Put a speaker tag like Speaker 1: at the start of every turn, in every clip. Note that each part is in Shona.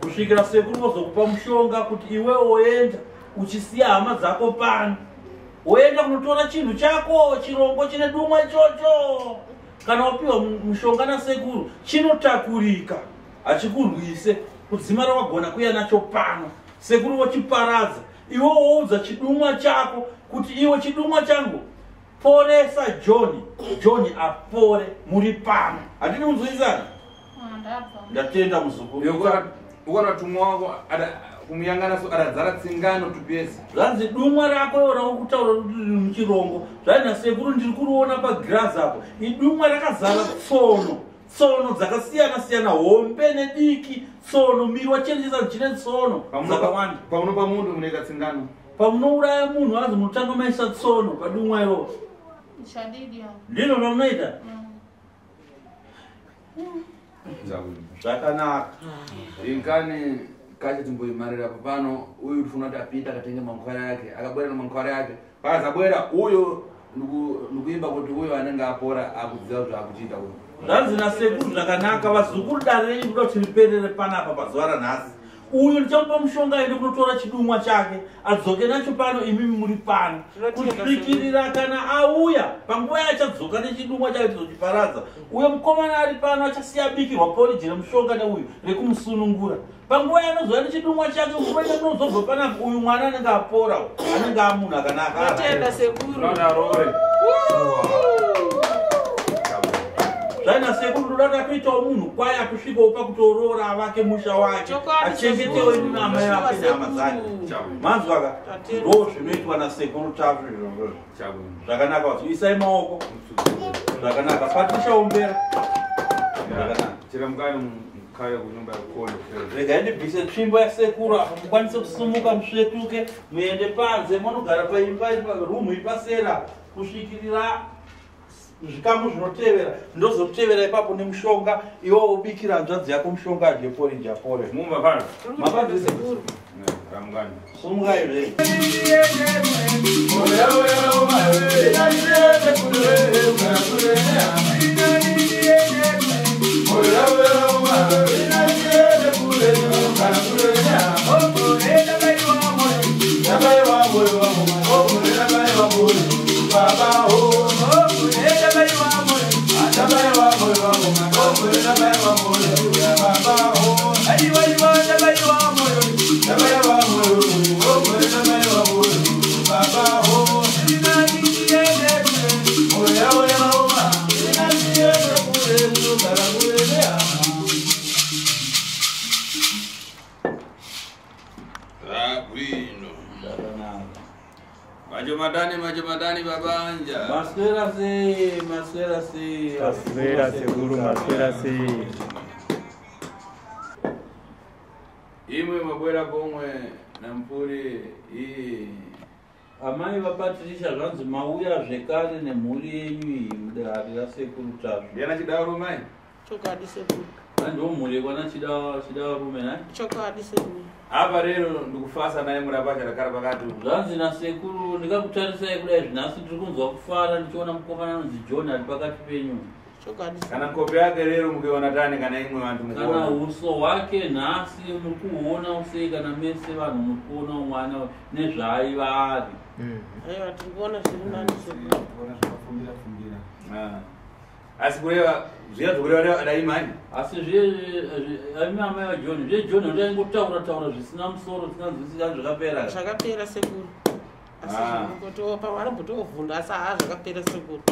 Speaker 1: Kusvikira sekuru vozokupa mushonga kuti iwe woenda uchisiya hama dzako pano, woenda kunotora chinhu chako, chirongo chine dumwa ichocho. Kana wapiwa mushonga nasekuru chinotakurika, hachikurwise. Kudzimara wagona kuya nacho pano, sekuru vochiparadza. Iwe woudza chidumwa chako kuti iwe chidumwa changu poresa John, John apore muri pano. Handini kunzwisana? Ndatenda muzukuru.
Speaker 2: Ukona tumwa wako kumuyangana so aradzara tsingano tupesi.
Speaker 1: Zvanzi dumwa rako raukutaura kuti riri muchirongo. Zvaina sekuru ndiri kuriona pagirazi apo. Idumwa rakazara tsono. Tsono dzakasiyana siyana, hombe nediki, tsono mirwa chenjesa chine tsono dzakawanda.
Speaker 2: Pamunopa munhu munoita tsingano.
Speaker 1: Pamunouraya munhu anzi munotanga maisa tsono padumwa iroro. Ndizvo zvamunoita? Zvakanaka.
Speaker 2: Inkani kacho timboimarira pano uyu tifuna kuti apinda akatenge mankwara yake, akabwera nemankwara yake. Paazabwera uyo ndikuimba kuti uyo anenge apora akuziva kuti akuchiita uyu.
Speaker 1: Zvanzi nasekuru zvakanaka, vazukuru dare renyu kuda kuti riperere panapa pazuva ranhasi. Uyu ndichamupa mushonga aende kunotora chidumwa chake adzoke nacho pano, imimi muri pano kusvikirira kana auya panguva yaachadzoka nechidumwa chake tizochiparadza. Uyo mukomana ari pano achasiya abikirwa poriji remushonga neuyu rekumusunungura. Panguva yaanozouya nechidumwa chake, nguva inozobva panapa uyu mwana anenge apora, anenge amunhu akanaka.
Speaker 3: Tenda sekuru.
Speaker 1: Zvaina sekuru ndoda kuti atoitawo munhu kwaye akusvikawo pakutoroora avake musha wake, achengetewo imi amai vake nehama dzake. Manzwa ka? Ndo zvinoitwa nasekuru Tasvu izvozvo. Zvakanaka vazi isai maoko. Zvakanaka. Patichaombera. Zvakanaka.
Speaker 2: Chiramukani mukaya kunyumba yakolo.
Speaker 1: Regai ndibvise tsvimbo yasekuru apo mukwanise kusumuka musvetuke muende panze munogara paimba rumu ipasera kusvikirira zvikamu zvinotevera. Ndozotevera ipapo nemushonga iwe ubikira hanzvadzi yako mushonga adye porridge apore.
Speaker 2: Mumba pano.
Speaker 1: Mapandise sekuru.
Speaker 2: Ramukani.
Speaker 1: Sumukai zve.
Speaker 2: Machemadani babanja.
Speaker 1: Maswera sei, maswera sei.
Speaker 4: Maswera sekuru, maswera sei.
Speaker 2: Imwe mabwera pomwe nampuri iyi.
Speaker 1: Amai vaPatricia, zvanzi mauya zvekare nemhuri yenyu iyi mudare rasekuru Tasvu.
Speaker 2: Ndiana Chidarume mai?
Speaker 3: Chokwadi sekuru.
Speaker 1: Andiwo mhuri yekwana Chidarume nai?
Speaker 3: Chokwadi sekuru.
Speaker 2: Apa rero ndikufasa naye murapacha rakara pakati.
Speaker 1: Zvanzi nasekuru, ndikakutarisai kudai zvinhasi ndiri kunzwa kufara ndichiona mukomana anonzi John ari pakati penyu.
Speaker 3: Chokwadi.
Speaker 2: Kana nkope yake rero mukuiona tani kana imwe vantu
Speaker 1: Kana
Speaker 2: mukuona.
Speaker 1: uso hwake nhasi muri kuhuona sei kana mese vanhu muri kuona mwana nezvaaiva ari.
Speaker 3: Aiwa, tiri kuona zviri nani sekuru.
Speaker 4: Kuona zvakafumbira fumbira.
Speaker 2: Ah. Asi kureva zviya zvokureva reva dai mani.
Speaker 1: Asi imi amai vaJohn, zveJohn ndaingotaura taura zvisina musoro zvisinganzwisisani zvakapera.
Speaker 3: Zvakapera sekuru. Asi
Speaker 2: Ah.
Speaker 3: zvinongotopa vanombotovhunda asi haa zvakapera sekuru.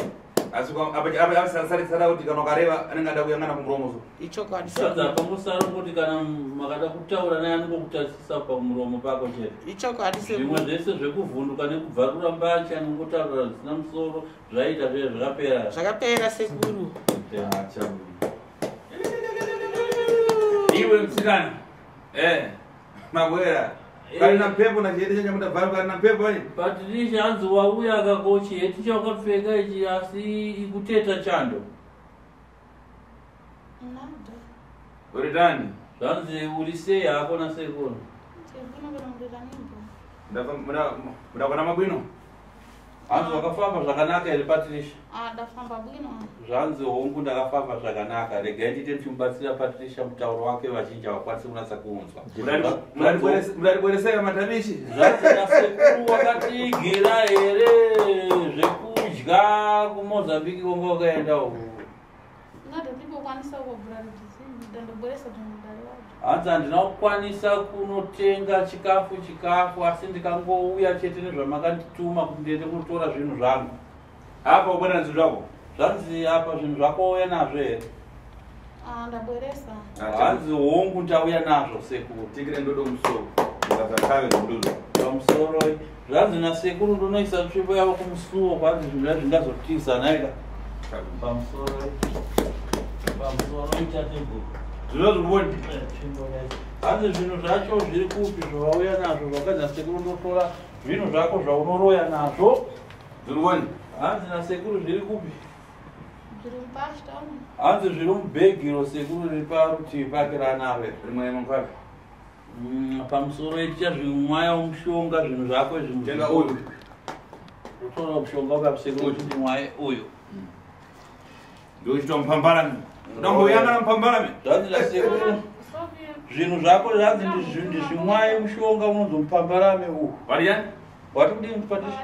Speaker 2: Asi apa apa sari sara kuti kana ukareva anenge ada kuyangana kumuromo so.
Speaker 3: Ichokwadi
Speaker 1: Zvanzi
Speaker 3: sekuru.
Speaker 1: hapangosara kuti kana makada kutaura naye anongokutarisisa pamuromo pako chete.
Speaker 3: Ichokwadi
Speaker 1: Zvimwe
Speaker 3: sekuru.
Speaker 1: zvese zvekuvhunduka nekubvarura mbachi anongotaura zvisina musoro zvaita zve zvakapera.
Speaker 3: Zvakapera sekuru.
Speaker 2: Iwe msikana. Eh. Mabwera. Kari na mpepo na chiyete chanyamuta bvaru kari na mpepo eh.
Speaker 1: Patricia, hanzi wauya kako chiheti chawakapfeka ichi asi ikuteta chando.
Speaker 5: Nada.
Speaker 2: Uri tani?
Speaker 1: Zvanzi uri sei hako nasekuru?
Speaker 5: Ndifuna kana murira nimbo.
Speaker 2: Mudakona mabwino.
Speaker 1: Hanzi wakafamba zvakanaka here Patricia?
Speaker 5: Ah, ndafamba bwino.
Speaker 1: Zvanzi hongu ndakafamba zvakanaka. Regai ndiite ndichimubatsira Patricia, mutauro wake vazhinji havakwanisi kunatsa kuunzwa.
Speaker 2: Mudadibwereseka matabishi.
Speaker 1: Zvanzi nasekuru wakatiigira here zvekudya kuMozambique wanga wakaenda uku?
Speaker 5: Nada ndikokwanisa kugura rudzi. Ndandobweresa mudare wacho.
Speaker 1: Hanzi handina kukwanisa kunotenga chikafu asi ndikangouya chete nezvamakandituma kuti ndiende kunotora zvinhu zvangu.
Speaker 2: Apa ubwera zvinhu zvako.
Speaker 1: Zvanzi apa zvinhu zvako wauya nazvo here?
Speaker 5: Ah, ndabweresa.
Speaker 1: Hanzi hongu ndauya nazvo sekuru.
Speaker 2: Tikire ndodo musoro. Ndakakave ndodo.
Speaker 1: Pamusoro zvanzi nasekuru ndonoisa tsvimbo yavo kumusuwo kwanzi zvinhu zvacho zvingazotiza naika. Pamusoro itateguru.
Speaker 2: Zvino zviboni.
Speaker 1: Hanzi zvinhu zvacho zviri kupi zvavauya nazvo? Zvakanzi nasekuru ndotora zvinhu zvako zvaunoroya nazvo.
Speaker 2: Zviboni.
Speaker 1: Hanzi nasekuru zviri kupi?
Speaker 5: Zviri mupashta.
Speaker 1: Hanzi zviri mubhegiro sekuru riri parutivi pake raanaro.
Speaker 2: Rimwe mangwapi.
Speaker 1: Pamusoro tichazvimwaya mushonga zvinhu zvako izvi.
Speaker 2: Tenga uyu.
Speaker 1: Utora mushonga ukasekuru kuti mwaye uyu.
Speaker 2: Ndochitwa mupambarame. Ndomboyangana mupambarame.
Speaker 1: Zvanzi nasekuru zvinhu zvako zvanzi ndizvimwaye mushonga unonzi mupambarame uhu.
Speaker 2: Variani?
Speaker 1: Wati kudini Patricia?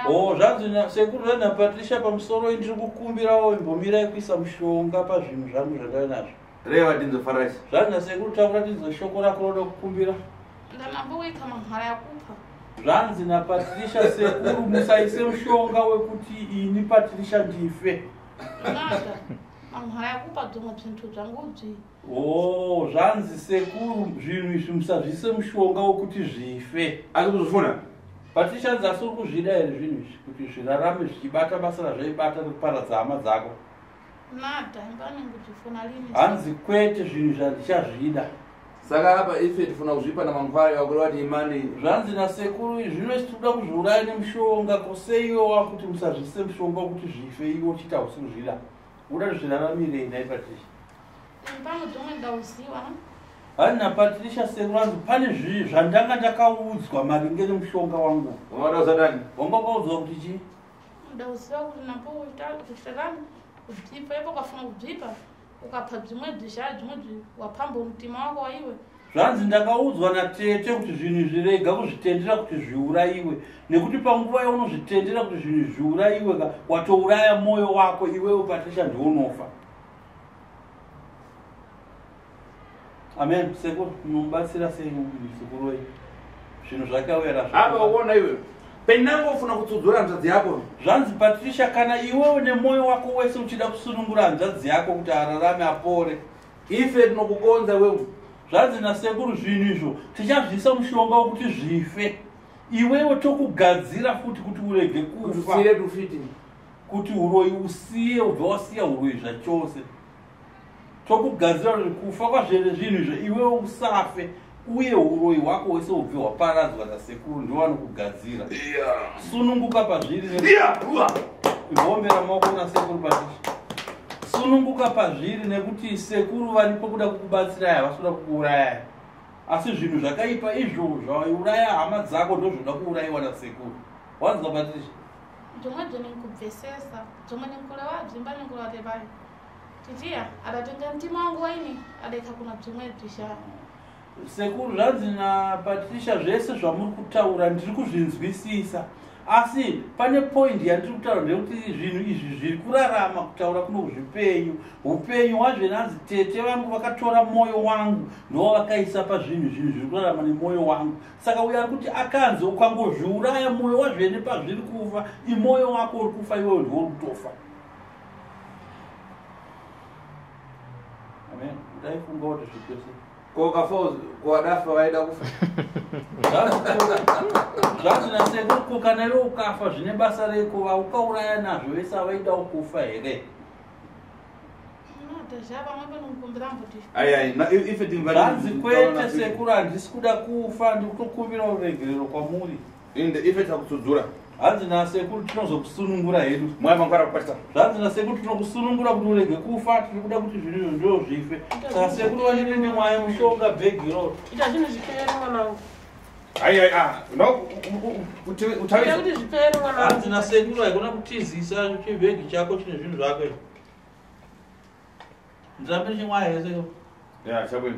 Speaker 5: Oh.
Speaker 1: O zvanzi nasekuru zvanzi naPatricia pamusoro ndiri kukumbirawo imbomirai kuisa mushonga pazvinhu zvangu zvandave nazvo.
Speaker 2: Reva dinzofarashi.
Speaker 1: Zvanzi nasekuru taura tinzwe shoko rako roda kukumbira.
Speaker 5: Ndanamboweka mamhara yakupa.
Speaker 1: Zvanzi naPatricia sekuru musaise mushonga wekuti ini Patricia ndife.
Speaker 5: Nada. Mamhara yakupa dzimwe zvintu zvangu bzi.
Speaker 1: O zvanzi sekuru zvinhu izvi musazviise mushonga wekuti zvife.
Speaker 2: Asi kuzvifuna?
Speaker 1: Patricia hanzi asi uri kuzvida here zvinhu izvi kuti zvirarame zvichibata basa razvaibata nekuparadza hama dzako?
Speaker 5: Nada, imbani nguzvifuna lini.
Speaker 1: Hanzi kwete, zvinhu izvi handichazvida.
Speaker 2: Saka apa ife tifuna kuzvipa namangwari vakureva kuti imani.
Speaker 1: Zvanzi nasekuru zvino isi tikuda kuzviuraya nemushonga kosei iwe wakuti musazviise mushonga wekuti zvife iwe uchiti hausi kuzvida. Uda kuti zviraramirei nhai Patricia?
Speaker 5: Impano dzimwe ndauziwa. No?
Speaker 1: Hanzi naPatricia sekuru hanzi pane zvandanga ndakaudzwa maringe nemushonga wangu.
Speaker 2: Wamada usatani?
Speaker 1: Wanga wakaudzwa kuti chii?
Speaker 5: Ndauziwa kuti nambo kuchitatani kubyipa ipo ukafuna kubyipa ukapha bzimwe bzishaya bzimwe bzi wapamba mutima wako waiwe.
Speaker 1: Zvanzi ndakaudzwa natete kuti zvinhu izvi rega kuzvitendera kuti zviurayiwe nekuti panguva yaunozvitendera kuti zvinhu izvi zviurayiwe ka watouraya mwoyo wako iwewe Patricia ndiunofa. Amen. Sekuru munomubatsira sei muzukuru wenyu zvinhu zvake auya
Speaker 2: Apa
Speaker 1: nazvo?
Speaker 2: uona iwe. Penangofuna kutsudzura hanzvadzi yako.
Speaker 1: Zvanzi Patricia kana iwewe nemwoyo wako wese uchida kusunungura hanzvadzi yako kuti ararame apore,
Speaker 2: Ife tinokukonza wewe.
Speaker 1: zvanzi nasekuru zvinhu izvo tichazviisa mushonga wekuti zvife iwewe tokugadzira futi kuti urege
Speaker 2: Kuti
Speaker 1: kufa
Speaker 2: usire tufiti.
Speaker 1: kuti uroyi usiye ubva wasiya uroyi zvachose. Tokugadzira kuti kufa kwazvene zvinhu izvo iwe usafe uye uroyi hwako hwese hubve hwaparadzwa nasekuru ndiwo vanokugadzira. Sununguka pazviri imbombera maoko nasekuru Patricia. Sununguka pazviri nekuti sekuru varipo kuda kukubatsirai, havasi kuda kukuurayai. Asi zvinhu zvakaipa izvo zvaiuraya hama dzako ndozvoda kuurayiwa nasekuru. Wanzwa Patricia?
Speaker 5: Bzomwe bzo ninkubvesesa bzomwe ninkulewa bzimba ninkulewa tepai titiya adatenga mtima wangu waini adaika kuna bzimwe bzisha.
Speaker 1: Sekuru, zvanzi naPatricia zvese zvamuri kutaura ndiri kuzvinzwisisa, asi pane point yandiri kutaura ndeyekuti zvinhu izvi zviri kurarama kutaura kuno zvipenyu. Upenyu hwazvenanzi tete vangu vakatora mwoyo wangu ndowavakaisa pazvinhu, zvinhu zviri kurarama nemwoyo wangu. Saka uyo ari kuti akanzi ukangozviuraya mwoyo wazvene pazviri kufa, imwoyo wako uri kufa, iwewe ndiwo uri kutofa. Amen. Ndaifunga kuti zvipese.
Speaker 2: Ko kafa ko adafa vaida kufa.
Speaker 1: Zvanzi nasekuru ko kana iwe ukafa zvine basa reko vaukauraya nazvo vese havaidawo kufa here? Zvanzi kwete sekuru, handisi kuda kufa, ndiri kutokumbira ruregerero kwamuri.
Speaker 2: Inde ife takutsudzura.
Speaker 1: Hanzi nasekuru tinozokusunungura hedu.
Speaker 2: Mwai mangwara kupatisa.
Speaker 1: Zvanzi nasekuru tinokusunungura kuti urege kufa, tiri kuda kuti zvinhu izvo ndo zvife. Saka sekuru vandirinde mwai mushonga bhegi iroro.
Speaker 3: Ita zvinhu zvipere mwanangu.
Speaker 2: Ai ai ah. No
Speaker 3: utawiza. Kuti zvipere mwanangu.
Speaker 1: Hanzi nasekuru haikona kutizisa chibhegi chako chine zvinhu zvako izvo. Ndirambe ndichimwaya here sekuru?
Speaker 2: Ya, chabwino.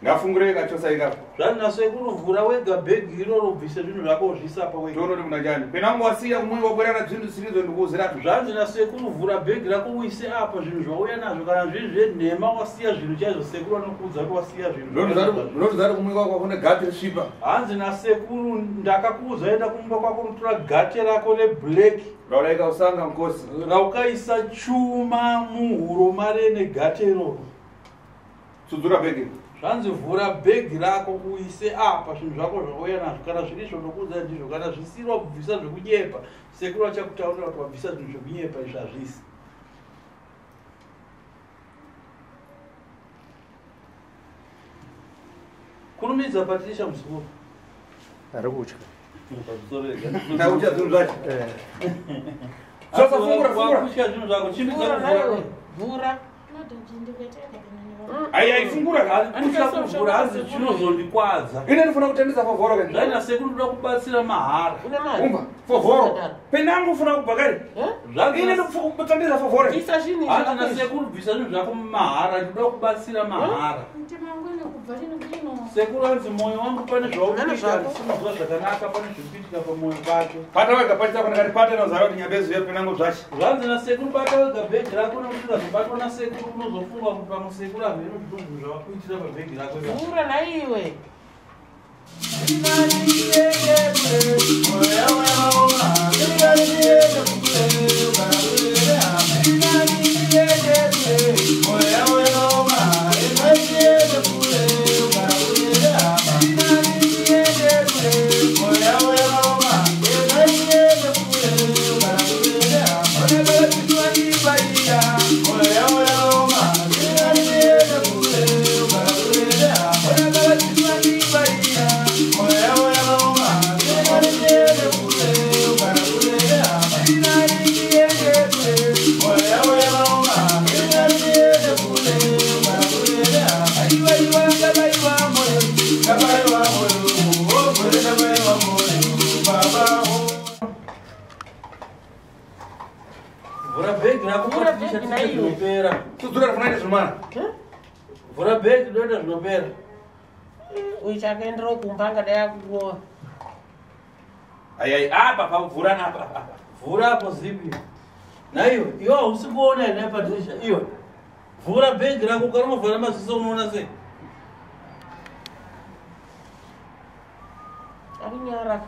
Speaker 2: Ngafungure kachosa ikapo.
Speaker 1: Zvanzi nasekuru vhura wega bhegi iroro ubvise zvinhu zvako uzviise apa wega.
Speaker 2: Toona kuti kuna chani. Penangu wasiya kumwe wabwerana zvinhu zvisirizo ndikuuzira.
Speaker 1: Zvanzi nasekuru vhura bhegi rako uise apa zvinhu zvauya nazvo, kana zviri zvenhema wasiya zvinhu chaizvo sekuru vanokuudza kuti wasiya zvinhu.
Speaker 2: Ndinotozati kumwe kwako kune gate resvipa.
Speaker 1: Hanzi nasekuru ndakakuudza enda kumba kwako unotora gate rako reblack.
Speaker 2: Rauraika usanga mukosi.
Speaker 1: Raukaisa chuma muhuro mare negate iroro.
Speaker 2: Tsudzura bhegi.
Speaker 1: Zvanzi vhura bhegi rako uise apa zvinhu zvako zvauya nazvo, kana zviri izvo ndokuudza ndizvo, kana zvisiri wabvisa zvekunyepa sekuru vachakutaurira kuti wabvisa zvinhu zvekunyepa izvi hazvisi. Kurumidza Patricia muzukuru.
Speaker 4: Ari kutya.
Speaker 2: Ndakutya zvinhu zvacho. Sasa fungura fungura.
Speaker 1: Wakutya zvinhu zvako, chimbidza kuvhura.
Speaker 3: Vhura.
Speaker 2: Ai ai fungura.
Speaker 1: Kutya kuvhura hanzi chinozondikwadza.
Speaker 2: Ine ndifuna kutendesa fovhoro kani.
Speaker 1: Zvanzi nasekuru ndoda kubatsira mahara.
Speaker 3: Une mari.
Speaker 2: Umba fovhoro. Penangu ufuna kubhakari.
Speaker 1: Zvanzi
Speaker 2: Ine ndofuna kutendesa fovhoro.
Speaker 3: Isa zvinhu
Speaker 1: hanzi nasekuru bvisa zvinhu zvako mahara, ndinoda kubatsira mahara.
Speaker 5: Mtima wangu ine kubva lino lino.
Speaker 1: Sekuru hanzi mwoyo wangu pane zvaukuita
Speaker 3: Pane zvako.
Speaker 1: handisi kunzwa zvakanaka, pane zviri kuitika pamwoyo pake.
Speaker 2: Pata wega pachita kuna kati pata nozara kuti nyabezu ya penangu zvachi.
Speaker 1: Zvanzi nasekuru bata wega bhegi rako nekuti ukazobatwa nasekuru unozofunga kuti pamwe sekuru hameno zvinhu zvavakuitira pabhegi rako ipapo.
Speaker 3: Vhura naiwe.
Speaker 1: Vhura bhegi rako
Speaker 3: Vhura
Speaker 1: Patricia,
Speaker 3: bhegi
Speaker 1: tiite
Speaker 3: naiwe.
Speaker 1: zvinopera.
Speaker 2: Tsudzura rifuna ite zvimana.
Speaker 1: Vhura bhegi ndoita zvinopera.
Speaker 3: Uyu chakaenderawo kumba angadai akurowa.
Speaker 2: Ai ai apa pavhura apa apa.
Speaker 1: Vhura apo zipi. Naiwe, iwe hausi kuona here Patricia? Iwe. Vhura bhegi rako ukarovhara maziso unoona sei?
Speaker 3: Ari nyara.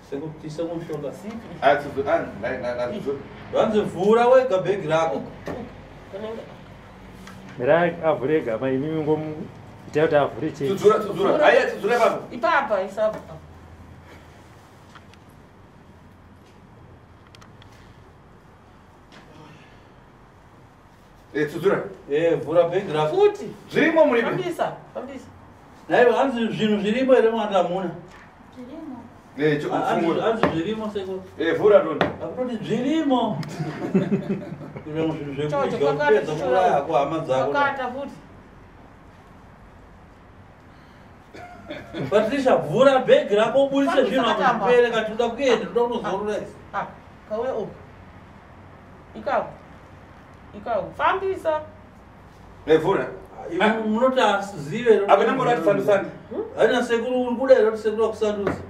Speaker 1: Sekutisa mushonga.
Speaker 2: Ah tsudzura ah ngai ngai tsudzura.
Speaker 1: Vanzi vhura wega bhegi rako.
Speaker 3: Unenge
Speaker 4: Mirai avhure ega mai imimi ngomuitai kuti avhure chete.
Speaker 2: Tsudzura tsudzura. Ai tsudzura ipapo.
Speaker 3: ipapa isapa.
Speaker 2: Tsudzura.
Speaker 1: Vhura bhegi rako.
Speaker 3: Futi.
Speaker 2: Zvirimo muripi?
Speaker 3: Fambisa, fambisa.
Speaker 1: Naiwe hanzi zvinhu zvirimo here mwati hamuna?
Speaker 5: Zvirimo.
Speaker 2: Fungura.
Speaker 1: Hanzi zvirimo sekuru.
Speaker 2: Vhura toni.
Speaker 1: Akutoti zvirimo. Kuita zvinhu
Speaker 3: Chocho,
Speaker 1: zvekudya
Speaker 3: pakati
Speaker 1: kupedza kuuraya hako hama dzako.
Speaker 3: Pakata futi.
Speaker 1: Patricia, vhura bhegi rako uburitse
Speaker 3: Fambisa
Speaker 1: zvinhu
Speaker 3: katamba.
Speaker 1: zvipere kati toda kuenda, toda kunozorora isu.
Speaker 3: Ah, kauya uku. Ikako. Ikako. Fambisa.
Speaker 2: Vhura.
Speaker 1: Iwe munoti asizive.
Speaker 2: Apena mbona tifambisane.
Speaker 1: Haina sekuru uri kuda here kuti sekuru akusandudza?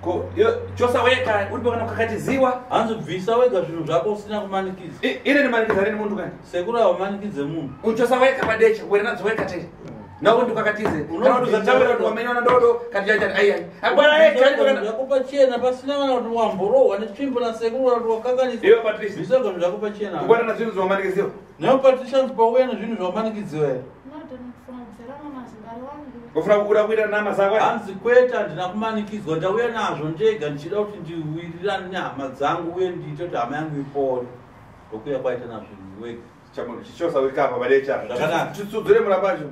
Speaker 2: Ko yo chosa weka uri pakana kakatiziwa.
Speaker 1: Hanzi bvisa wega zvinhu zvako usina kumanikidza.
Speaker 2: Ine ndimanikidza rini muntu kani?
Speaker 1: Sekuru havamanikidze munhu.
Speaker 2: Uchosa weka padecha, wena nadzo weka te. Nawo ndikakatize. Kana kuti uzatambira kuti wamenyana ndodo kati chacha ai ai. Abwana yeka
Speaker 1: Bvisa
Speaker 2: kana.
Speaker 1: zvako pachena pasina kana kuti wamborohwa netsvimbo nasekuru kana kuti wakanganiswa.
Speaker 2: Iwe Patricia.
Speaker 1: Bvisa wega zvinhu zvako pachena.
Speaker 2: Kubata na zvinhu zvawamanikidziwa.
Speaker 1: Newe Patricia hanzi pauya nezvinhu zvawamanikidziwa here?
Speaker 5: Nado ndikufuna kubverana nazibari wangu.
Speaker 2: Ufuna kubuda kuita nama zako.
Speaker 1: Hanzi kwete handina kumanikidzwa, ndauya nazvo ndega ndichida kuti ndiwirirane nehama dzangu uye ndiite kuti hama yangu ipore. Ndokuya kwaita nazvo wega.
Speaker 2: Chamunhu chichosa weka apa padecha.
Speaker 1: Zvakanaka.
Speaker 2: Titsudzure murapacho.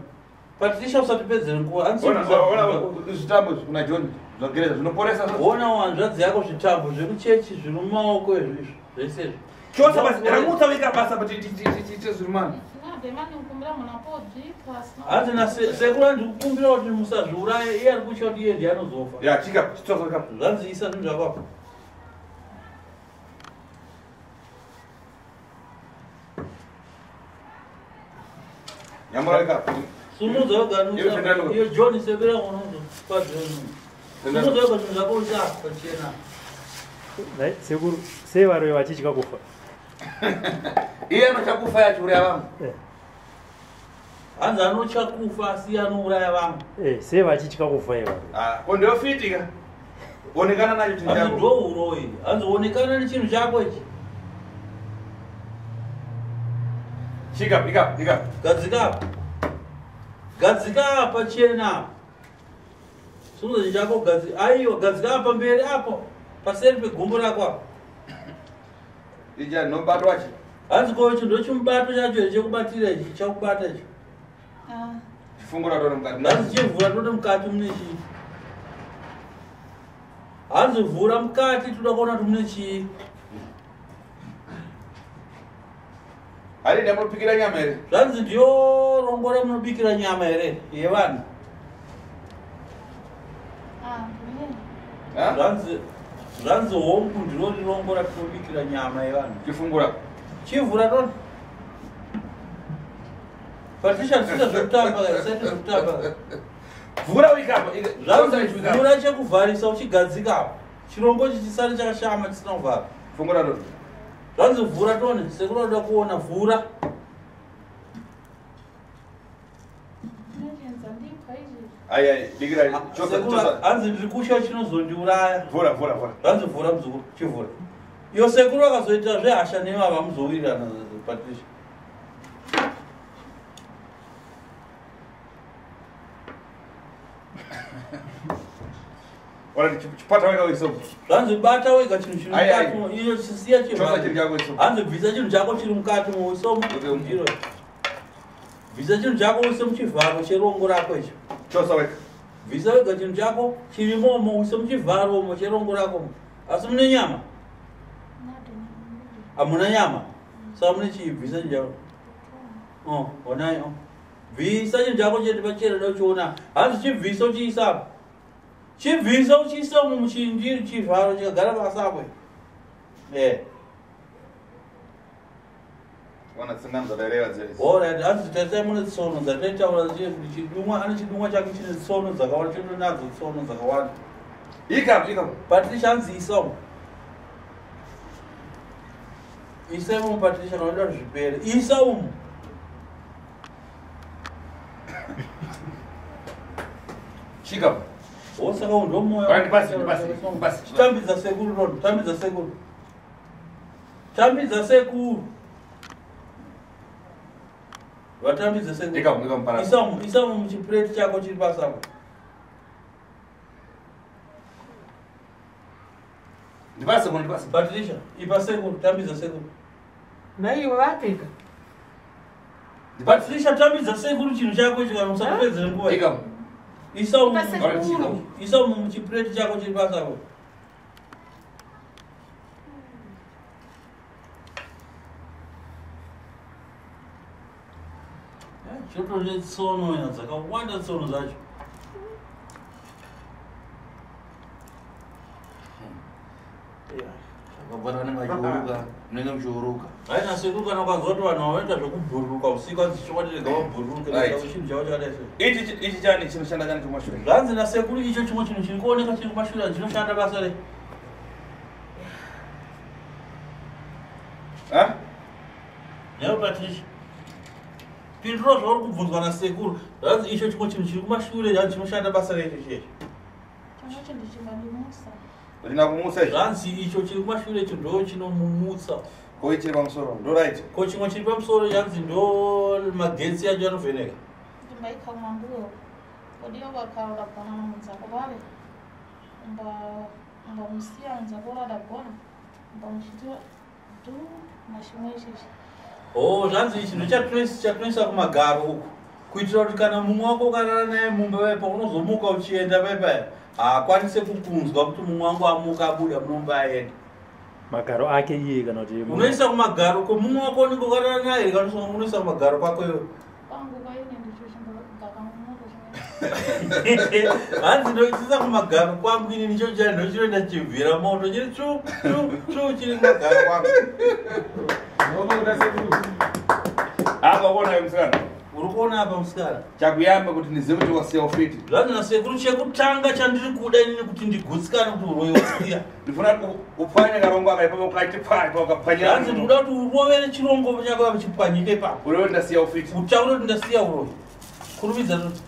Speaker 1: Patricia usatipedzere nguva. Hanzi
Speaker 2: Ona ona zvitambo kuna John zvagereza zvinoporesa.
Speaker 1: Ona hanzvadzi yako zvitambo zvekuchechi zviri mumaoko izvo izvo zvese izvo.
Speaker 2: Chosa basi ramutsa weka basa kuti tiite zviri mani.
Speaker 5: Nado imani nikumbira munhu apobvipa.
Speaker 1: Hanzi nasekuru andikukumbira kuti musazviuraye, iye ari kutya kuti iye ndiye anozofa.
Speaker 2: Ya chika chitosa weka.
Speaker 1: Zvanzi isa zvinhu zvako apa.
Speaker 2: Nyamura weka.
Speaker 1: Sumudza wega
Speaker 2: Iwe Fernando.
Speaker 1: iyo John sekuru yangu unozopa zvinhu. Sumudza wega zvinhu zvako uise apa pachena.
Speaker 4: Nai, sekuru sei varoyi vachitya kufa?
Speaker 2: Iye anochakufa yachiuraya vamwe.
Speaker 1: Hanzi anotya kufa asi iye anouraya vamwe.
Speaker 4: Sei vachitya kufa ivo varoyi?
Speaker 2: Ah, ko ndofitika. Onekana nacho chinhu
Speaker 1: Hanzi
Speaker 2: chako.
Speaker 1: ndo uroyi. Hanzi onekana nechinhu chako ichi.
Speaker 2: Chika ika ika.
Speaker 1: Gadzika apa. Gadzika apa pachena apa. Sumudza chinhu chako aiwa gadzika apa pamberi apo. Paseri pegumbo rako apa.
Speaker 2: Ija nobatwa chi.
Speaker 1: Hanzi ko ichi ndochimubato chacho here chekubatira ichi chakubata ichi.
Speaker 2: Chifungura tone mukati.
Speaker 1: Hanzi chivhura tode mukati mune chii. Hanzi vhura mukati toda kuona kuti mune chii.
Speaker 2: Hari ndamupikira nyama here.
Speaker 1: Zvanzi ndiyo rongo ramunobikira nyama here yevanhu.
Speaker 2: Ha?
Speaker 1: Zvanzi hongu ndiro rongo ratinobikira nyama yevanhu.
Speaker 2: Chifungura.
Speaker 1: Chivhura tone. Patricia tisaita zvekutamba ka, tisaita zvekutamba ka.
Speaker 2: Vhura weka apa.
Speaker 1: Zvanzi vhura chekuvharisa uchigadzika apa. Chirongo ichi chisare chakashama chisina kuvhara.
Speaker 2: Fungura tone.
Speaker 1: Zvanzi vhura tone, sekuru vanoda kuona vhura.
Speaker 5: Ndipha izvi.
Speaker 2: Ai ai bikira chosa
Speaker 1: Sekuru
Speaker 2: chosa.
Speaker 1: hanzi ndiri kutya chinozondiuraya.
Speaker 2: Vhura vhura vhura.
Speaker 1: Zvanzi vhura muzukuru, chivhura. Iyo sekuru akazoita zvehasha newe havamuzowirirana Patricia.
Speaker 2: Ora chipata weka wiso.
Speaker 1: Zvanzi bata wega chinhu chiri
Speaker 2: Ai, ai.
Speaker 1: mukati umo, iyo chisiya
Speaker 2: Chosa chinhu chako iso.
Speaker 1: Hanzi bvisa chinhu chako chiri mukati umo, uise mundiro. Bvisa chinhu chako uise muchivharo cherongo rako icho.
Speaker 2: Chosa weka.
Speaker 1: Bvisa wega chinhu chako chirimomo uise muchivharo umo cherongo rako umo. Asi mune nyama?
Speaker 5: Nado
Speaker 1: Hamuna nyama? Saka mune chii? Bvisa chinhu chako. Oh, onai oh. Bvisa chinhu chako chete pachena da uchiona. Hanzi chibvisa uchiisa apa. Chibvisa uchiisa umu muchindiro chivharo chikagara pasi apo.
Speaker 2: Wana tsingano dzadaireva dzere.
Speaker 1: Alright, hanzi tarisai mune tsono dzataitaura kuti chidumwa ane chidumwa chake chine tsono dzakawanda chinonadzo tsono dzakawanda.
Speaker 2: Ika ika.
Speaker 1: Patricia hanzi isa umu. Isa imomo Patricia kana unoda kuti zvipere. Isa umu.
Speaker 2: Chika.
Speaker 1: Wosaka uyu ndomoyo.
Speaker 2: Alright, ndipase ndipase ndipase.
Speaker 1: Chitambidza sekuru Ron, tambidza sekuru. Tambidza sekuru. Vatambidze sekuru.
Speaker 2: Ika ika mpara.
Speaker 1: Isa umu, isa umu muchipureti chako chiri pasi apo.
Speaker 2: Ndipase kuno ndipase.
Speaker 1: Patricia, ipa sekuru, tambidza sekuru.
Speaker 3: Naiwe vapika.
Speaker 1: Patricia, tambidza sekuru chinhu chako ichi kana usatopedzere nguva.
Speaker 2: Ika.
Speaker 1: Isa umu-
Speaker 5: Pasekuru.
Speaker 1: isa umu muchipureti chako chiri pasi apo. Chotore tsono ina dzakawanda tsono dzacho.
Speaker 2: Vakabata vanenge vachiuruka, munenge muchiuruka.
Speaker 1: Haina sekuru kana ukanzwa kuti vanhu vanoita zvekubhururuka usiku hanzi chokwadi rega vabhururuke
Speaker 2: Right.
Speaker 1: chinhu chavo chakadai sei.
Speaker 2: Ichi chani chinoshanda chani chekumashure.
Speaker 1: Zvanzi nasekuru icho chimwe chinhu chiri kuoneka chiri kumashure chinoshanda basa rei.
Speaker 2: Ha?
Speaker 1: Nhai Patricia, pindura zvauri kubvunzwa nasekuru. Zvanzi icho chimwe chinhu chiri kumashure zvanzi chinoshanda basa recho checho.
Speaker 5: Chimwe chinhu chingandimutsa.
Speaker 2: Rina kumutsa ichi.
Speaker 1: Zvanzi icho chiri kumashure icho ndo chinomumutsa.
Speaker 2: Ko ichi chiri pamusoro. Ndo right.
Speaker 1: Ko chimwe chiri pamusoro zvanzi ndo magetsi acho anovheneka.
Speaker 5: Ndimbaikha kumambuyo. Kodiyo kakhala udagona munzako pale. Umbamusiya munzako ula adagona. Umbamuchitira du na chimwe ichichi.
Speaker 1: Oh, zvanzi ichi ndo chatinoisa kumagaro uku. Kuitira kuti kana mumwe wako ukarara naye mumba paipa unozomuka uchienda paipa haakwanise kukunzwa kuti mumwe wangu amuka abuda munomba aenda.
Speaker 4: Magaro ake iye kana kuti
Speaker 1: Unoisa kumagaro kwemumwe wako unenge ukarara naye kana unoisa kumagaro kwako iwe.
Speaker 5: Kwangu kwaine ndicho chimbagaka mumoto chimwe.
Speaker 1: Hanzi ndoitisa kumagaro kwangu ini ndicho chai ndochinoenda chibvira moto chiri tsvu tsvu tsvu chiri kumagaro kwangu.
Speaker 2: Apa uona musikana.
Speaker 1: Uri kuona apa musikana.
Speaker 2: Chakuyamba kuti ndizive kuti wasiya ufiti.
Speaker 1: Zvanzi nasekuru chekutanga chandiri kuda inini kuti ndigutsikane kuti uroyi wasiya.
Speaker 2: Ndifuna kuti upfanye karongo aka ipapo ukati pfa ipapo ukapfanyira.
Speaker 1: Zvanzi ndikuda kuti urovere chirongo chako apa chipwanyike ipapo.
Speaker 2: Ureve kuti ndasiya ufiti.
Speaker 1: Utaure kuti ndasiya uroyi. Kurumidza kuti.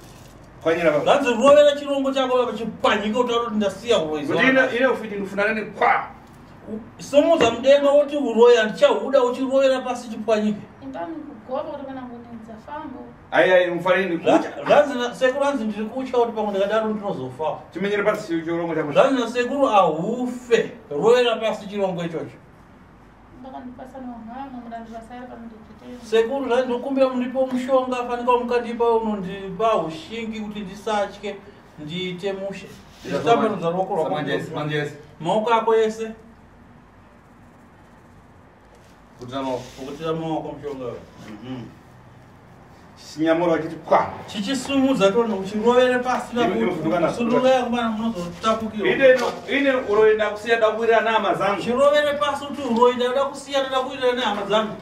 Speaker 2: Pfanyira papo.
Speaker 1: Zvanzi rovera chirongo chako apa chipwanyike utaure kuti ndasiya uroyi.
Speaker 2: Kuti ine ufiti ndifuna nini kwa.
Speaker 1: Simudza mudenga woti uroyi handichahuda uchirovera pasi chipwanyike.
Speaker 5: Imbani kugopa kuti kana ngunidza fambo.
Speaker 2: Ai ai mufanire ndikucha.
Speaker 1: Zvanzi nasekuru hanzi ndiri kutya kuti pamwe ndikadaro ndinozofa.
Speaker 2: Chimenyere pasi chirongo chako.
Speaker 1: Zvanzi nasekuru ahufe rovera pasi chirongo ichocho.
Speaker 5: Mbakandipasa nohama mudandipasayira panondipitira.
Speaker 1: Sekuru zvanzi ndinokumbira mundipe mushonga fanika mukandipa unondipa ushingi kuti ndisatye ndiite mushe. Ndichitambanudza ruoko rwako.
Speaker 2: Manjesi, manjesi.
Speaker 1: Maoko ako ese
Speaker 2: Kutira maoko.
Speaker 1: ukutira maoko mushonga uyu.
Speaker 2: Chinyamura chiti kwa.
Speaker 1: Chichisumudza tono uchirovere pasi
Speaker 2: Ino- ino-
Speaker 1: sunduka kumana munozotapukirwa.
Speaker 2: Ine ine uroyi ndakusiya ndakuwirira nehama dzangu.
Speaker 1: Chirovere pasi kuti uroyi ndada kusiya ndada kuwirira nehama dzangu.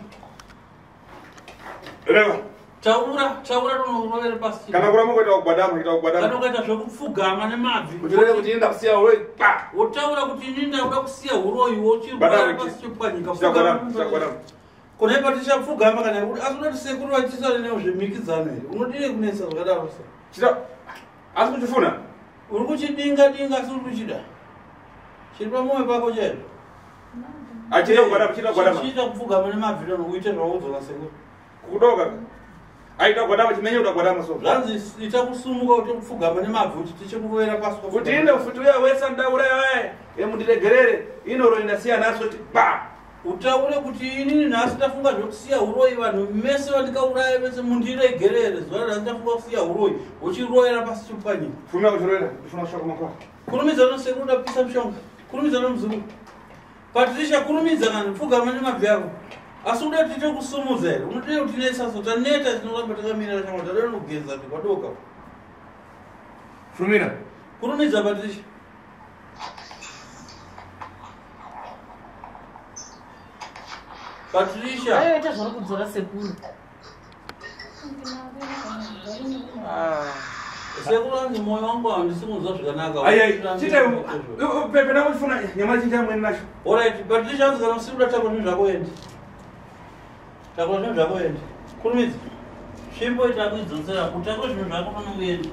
Speaker 2: Reva.
Speaker 1: Taura, taura tono urovere pasi.
Speaker 2: Kana kuramba kuita kugwadama, kuita
Speaker 1: Kana
Speaker 2: kugwadama.
Speaker 1: ukaita zvekupfugama nemabvi.
Speaker 2: Kuti reve kuti ine ndakusiya uroyi pa.
Speaker 1: Wotaura kuti ini ndakuda kusiya uroyi wochirovera
Speaker 2: Badama,
Speaker 1: pasi chipwanyika.
Speaker 2: Chichagwadama, chichagwadama.
Speaker 1: Kona ipa tichapfugama kana kuti asi unoti sekuru vachiisana nezvemikidzano here unodire kunetsa zvakadaro se.
Speaker 2: Chita asi kuchifuna.
Speaker 1: Uri kuchidinga dinga asi uri kuchida. Chiri pamwoyo pako chaizvo.
Speaker 2: Achita kugwadama, chita kugwadama.
Speaker 1: Chiita kupfugama nemabvi tono uite zvaudzwa sekuru.
Speaker 2: Kudoka. Aita kugwadama chimenye kuti agwadama so.
Speaker 1: Zvanzi ita kusumuka kuti kupfugama nemabvi kuti tichikurovera pasi.
Speaker 2: Kuti ine futi uya wese ndauraya waye. Emundiregerere. Ine uroyi ndasiya naso kuti pa.
Speaker 1: Utaure kuti inini nhasi ndafunga zvekusiya uroyi vanhu mese vandikauraya vese mundiregerere zuva ranhasi ndafunga kusiya uroyi uchiroyera pasi chipwanyika.
Speaker 2: Fumira kuchiroera, ndifuna kushaka makwa.
Speaker 1: Kurumidza nosekuru ndapisa mushonga. Kurumidza nomuzukuru. Patricia kurumidza kana pfugama nemabvi ako. Asi uda kuti tiite kusumudza here? Unodii kuti tinetsa so taneta tinoramba takamira shamwa tada nogeza tikwadoka.
Speaker 2: Fumira.
Speaker 1: Kurumidza Patricia. Patricia.
Speaker 3: Ayo ita zvauri kudzora sekuru.
Speaker 1: Sekuru hanzi moyo wangu handisi kunzwa zvakanaka.
Speaker 2: Ai ai, chita pepe ndakuchifuna nyama chinja mwene nacho.
Speaker 1: Alright, Patricia hanzi kana usiri kuda takura zvinhu zvako uende. Takura zvinhu zvako uende. Kurumidza. Svimbo ita kuidzotsera utakure zvinhu zvako pano uende.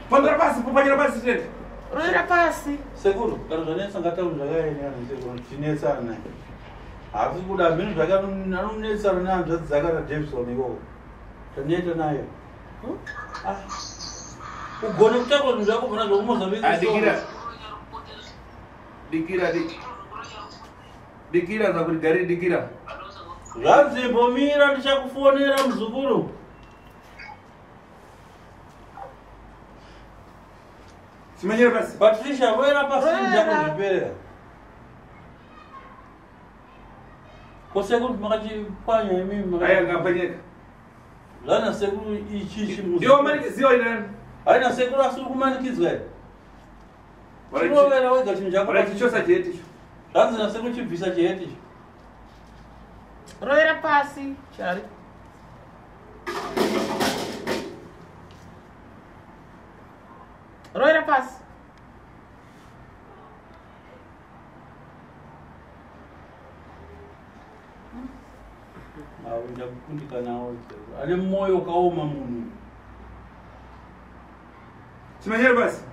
Speaker 2: Pandira pasi, panyira pasi tete.
Speaker 3: Roera pasi.
Speaker 1: Sekuru, kana zvanetsa ngataure zvakaenda sekuru tinetsana naye. Haasi kuda zvinhu zvake anonetsana nehanzvadzi dzake na Davison ikoko. Taneta naye. Ah. Ugone kutakura zvinhu zvako pana zvokuMozambique.
Speaker 2: Ah, dikira. Dikira, dikira. Dikira zakuti gari dikira.
Speaker 1: Zvanzi imbomira ndichakufonera muzukuru.
Speaker 2: Chimenyere pasi.
Speaker 1: Patricia roera pasi
Speaker 3: Roera.
Speaker 1: ndichakuzviperera. Ko sekuru makachipwanya imimi
Speaker 2: Aya ngapanyeka.
Speaker 1: Zvana sekuru ichi
Speaker 2: Ndiwo manikidziwa inani.
Speaker 1: Haina sekuru asiri kumanikidzwa here? Chirovera wega chinhu chako.
Speaker 2: Warachichosa chiheti icho.
Speaker 1: Zvanzi nasekuru chibvisa chiheti icho.
Speaker 3: Rovera pasi chari. Rovera pasi.
Speaker 1: Awo ndakukundikanawo. Ane moyo ukaoma munhu.
Speaker 2: Chimenyere pasi.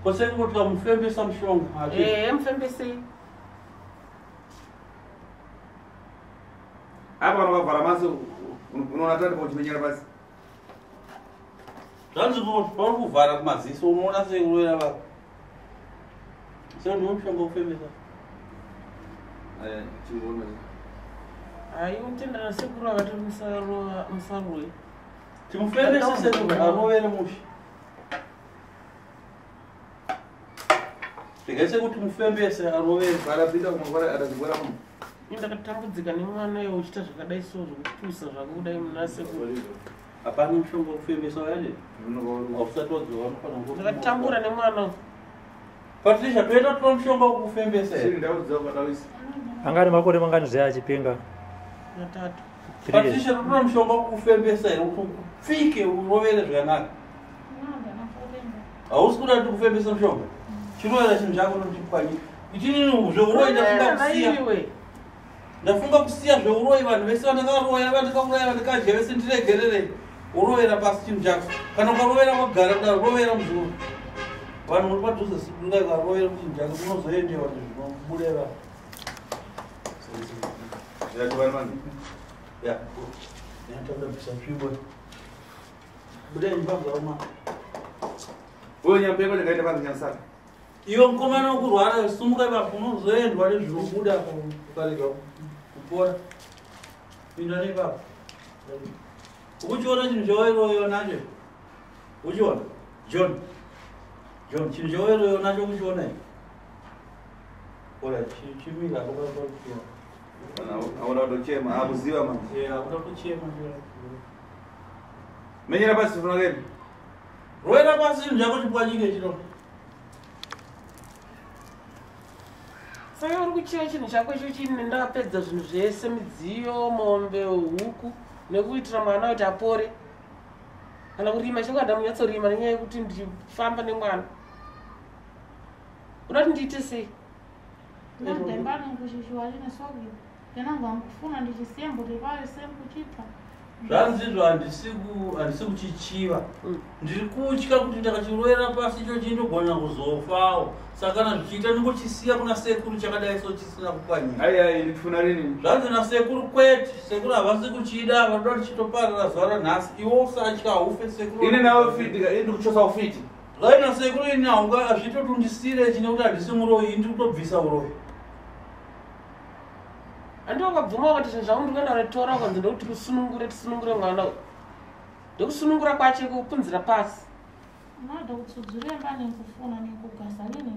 Speaker 1: Ko sekuru tikamufembesa mushonga. Ati.
Speaker 3: Ehe, mufembesei.
Speaker 2: Apa kana ukavhara maso unoona tati pauchimenyera pasi.
Speaker 1: Zvanzi pauri kuvhara kumaziso unoona sekurovera vako. Sekuru ndiwo mushonga wekufembesa.
Speaker 2: Aya chingoona.
Speaker 3: Hayi, unotendera sekuru akati musarove.
Speaker 1: Timufembese sekuru arovere mushe. Regai sekuti mufembese arovere.
Speaker 2: Varapinda kumangwara atazigwara muno.
Speaker 3: Ini ndakatambudzika nemwana iwe uchiita zvakadai so zvekupusa zvako kudai muna sekuru.
Speaker 1: Hapana mushonga wekufembesa wayani. Hausati wadzoka unofanira
Speaker 3: Ndakatambura nemwana uyu.
Speaker 1: Patricia toenda tora mushonga wekufembesa
Speaker 2: Chiri
Speaker 1: here.
Speaker 2: ndau dzako kwatawisa.
Speaker 4: Anga ane makore mangani zve achipenga?
Speaker 3: Matatu.
Speaker 4: 3 years.
Speaker 1: Patricia totora mushonga wekufembesa here kuti upfike urovere zvakanaka.
Speaker 5: Nada nakutemba.
Speaker 1: Hausi kuda kuti kufembesa mushonga. Chirovera chinhu chako nochipwanyika. Itinini zveuroyi ndafunga kusiya.
Speaker 3: Iwe.
Speaker 1: Ndafunga kusiya zveuroyi vanhu vese vandakaroya vandakauraya vandakadya vese ndiregererei. Urovera pasi chinhu chako. Kana ukarovera wakagara kudaro rovera muzukuru. Vanhu muri padhuze sibukai ukarovera chinhu chako unozoendewa nezvinobuda ipapo.
Speaker 2: Zvativana manje.
Speaker 1: Ya. Ndinoda kubvisa tsvimbo. Budai ipapo zvauma.
Speaker 2: Uyo nyampengo ndingaenda panzi nyamusaka.
Speaker 1: Iwe mukomana wekurwara sumuka ipapo unozoendwa nezvinobuda apo ukarega kupora. Pinda neipapo. Ukuchiona chinhu chawairoyiwa nacho? Uchiona? John. John, chinhu chawairoyiwa nacho ukuchiona here? Ora, chimira apo pakuchiona.
Speaker 2: Kana aona kutochema akuziva manje.
Speaker 1: Eh, akuda kuchema.
Speaker 2: Menyera pasi funa keni.
Speaker 1: Roera pasi chinhu chako chipwanyike chino.
Speaker 3: Saka uri kuchiva chinhu chako icho chine ndakapedza zvinhu zvese midziyo, mombe, huku nekuitira mwana kuti apore. Kana kurima chako handamunyatsorima nenyaya yekuti ndifamba nemwana. Uda kuti ndiite sei?
Speaker 5: Nada imbani kuchishiwa chine soki. Ndinanga nkufuna ndichisiya mbuti payo sekuchipfa.
Speaker 1: Zvanzizvo handisi kuchichiva. Ndiri kutya kuti ndakachirovera pasi icho chindogona kuzofawo. Saka kana zvichiita ndingochisiya kuna sekuru chakadai so chisina kupwanyika.
Speaker 2: Ai ai ndikufuna rini.
Speaker 1: Zvanzi nasekuru kwete, sekuru havasi kuchida, vanoda kuti chitoparara zuva ranhasi. Iwe usatya haufe sekuru.
Speaker 2: Ine nawe fiti ka, ini ndikuchosa ufiti.
Speaker 1: Dai nasekuru ini haunga hazvitotundisire chine kuti handisi muroyi, ndiri kutobvisa uroyi.
Speaker 3: Handi wakabvuma wakati zvinhu zvangu ndikuenda kunotora ukanzi ndokuti kusunungure tisunungure mwana uyu. Ndokusunungura kwacho kupunzira pasi.
Speaker 5: Nada kutsudzura imbani nkufuna nekugasa nini.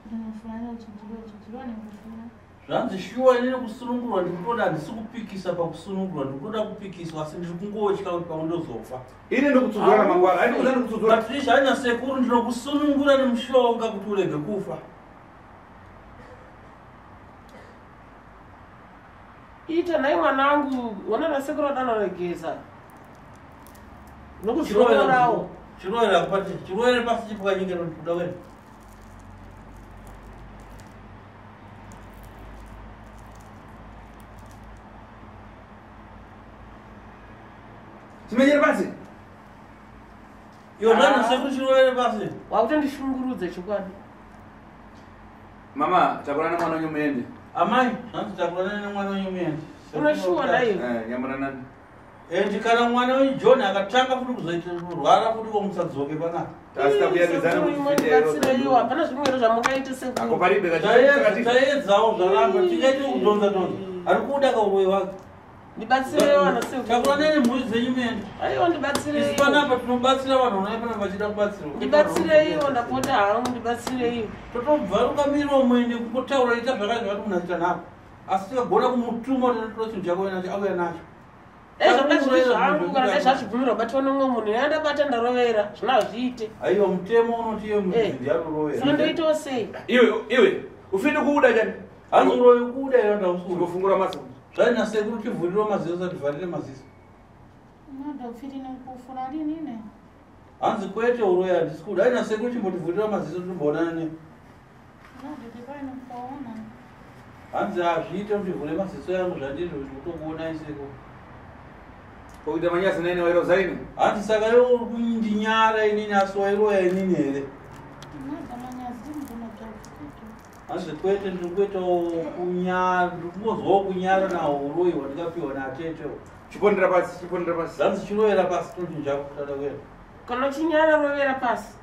Speaker 5: Ndinofuna nekutsudzura tsudzura nekufuna.
Speaker 1: Zvanzi shuwa inini kusunungurwa ndikutoda handisi kupikisa pakusunungurwa, ndikutoda kupikiswa asi ndiri kungotya kuti pamwe ndozofa.
Speaker 2: Ini ndikutsudzura ramangwana. Ai ndikuza ndikutsudzura.
Speaker 1: Patricia haina sekuru ndinokusunungura nemushonga kuti urege kufa.
Speaker 3: Ita nhai mwanangu, ona nasekuru adanoregeza. Nokuzorawo.
Speaker 1: Chirovera Patricia, chirovere pasi chipwanyike ndokuda wena.
Speaker 2: Chimenyere pasi.
Speaker 1: Iwe zvana sekuru chirovere pasi.
Speaker 3: Wakutondishungurudza chokwadi.
Speaker 2: Mama, takurana mwana wenyu muende.
Speaker 1: Amai, zvanzi takurana nemwana wenyu muende.
Speaker 3: Unoshuwa nhai?
Speaker 2: Eh, nyamura nani.
Speaker 1: Endi kana mwana weJohn akatanga futi kuzoita kurwara futi komusadzoke panapa.
Speaker 2: Tasita kuyambidzana kuti fiti
Speaker 3: Ndibatsireiwo, hapana zvimwe zvamungaite
Speaker 2: Ako
Speaker 3: sekuru.
Speaker 2: paribe
Speaker 1: Taedzawo zvaramba tingaite kudhonza dhonza. Ari kuda kauroyi wake.
Speaker 3: Ndibatsireiwo ana sekuru.
Speaker 1: Takura nene mhuri dzenyu mene.
Speaker 3: Aiwa
Speaker 1: Isu
Speaker 3: ndibatsireiwo.
Speaker 1: panapa tinobatsira vanhu vanouya panapa vachida kubatsirwa.
Speaker 3: Ndibatsireiwo ndapota hangu ndibatsireiwo.
Speaker 1: Totobvaruka miromo ende kungotaura ita zvakati zvakati munhu achiita nako. Asi tikagona kumutuma kuti totora chinhu chako nacho auya nacho.
Speaker 3: Dai zvanga zviri zvangu kana dai zvazvibvumirwa kubatwa nomumwe munhu ini ndabata ndarovera zvino hazviite.
Speaker 1: Aiwa mutemo unoti iye
Speaker 3: Eh.
Speaker 1: muridzi ndiarorovera.
Speaker 3: Saka ndoitawo sei?
Speaker 2: Iwe iwe ufiti kuuda chani.
Speaker 1: Hanzi uroyi kuda iro ndausura.
Speaker 2: Kufungura maso.
Speaker 1: Zvaina sekuru tivhurire maziso sativharire maziso. Hanzi kwete uroyi handisi kuda. Aina sekuru chimbotivhurira maziso timboonana ne. Hanzi hazviite kuti vhure maziso yangu zvandiri kutokuonai sekuru.
Speaker 2: Kuita manyasi nene wairo zaini.
Speaker 1: Hanzi saka iwe uri kundinyara inini asi wairoya inini here? Hanzi kwete ndiri kuitawo kunyara ndiri kungozwawo kunyara nahwo uroyi hwandikapiwa natetewo.
Speaker 2: Chipondera pasi, chipondera pasi.
Speaker 1: Zvanzi chiroyera pasi tochinhu chako tada kuenda.
Speaker 3: Kana uchinyara rovera pasi.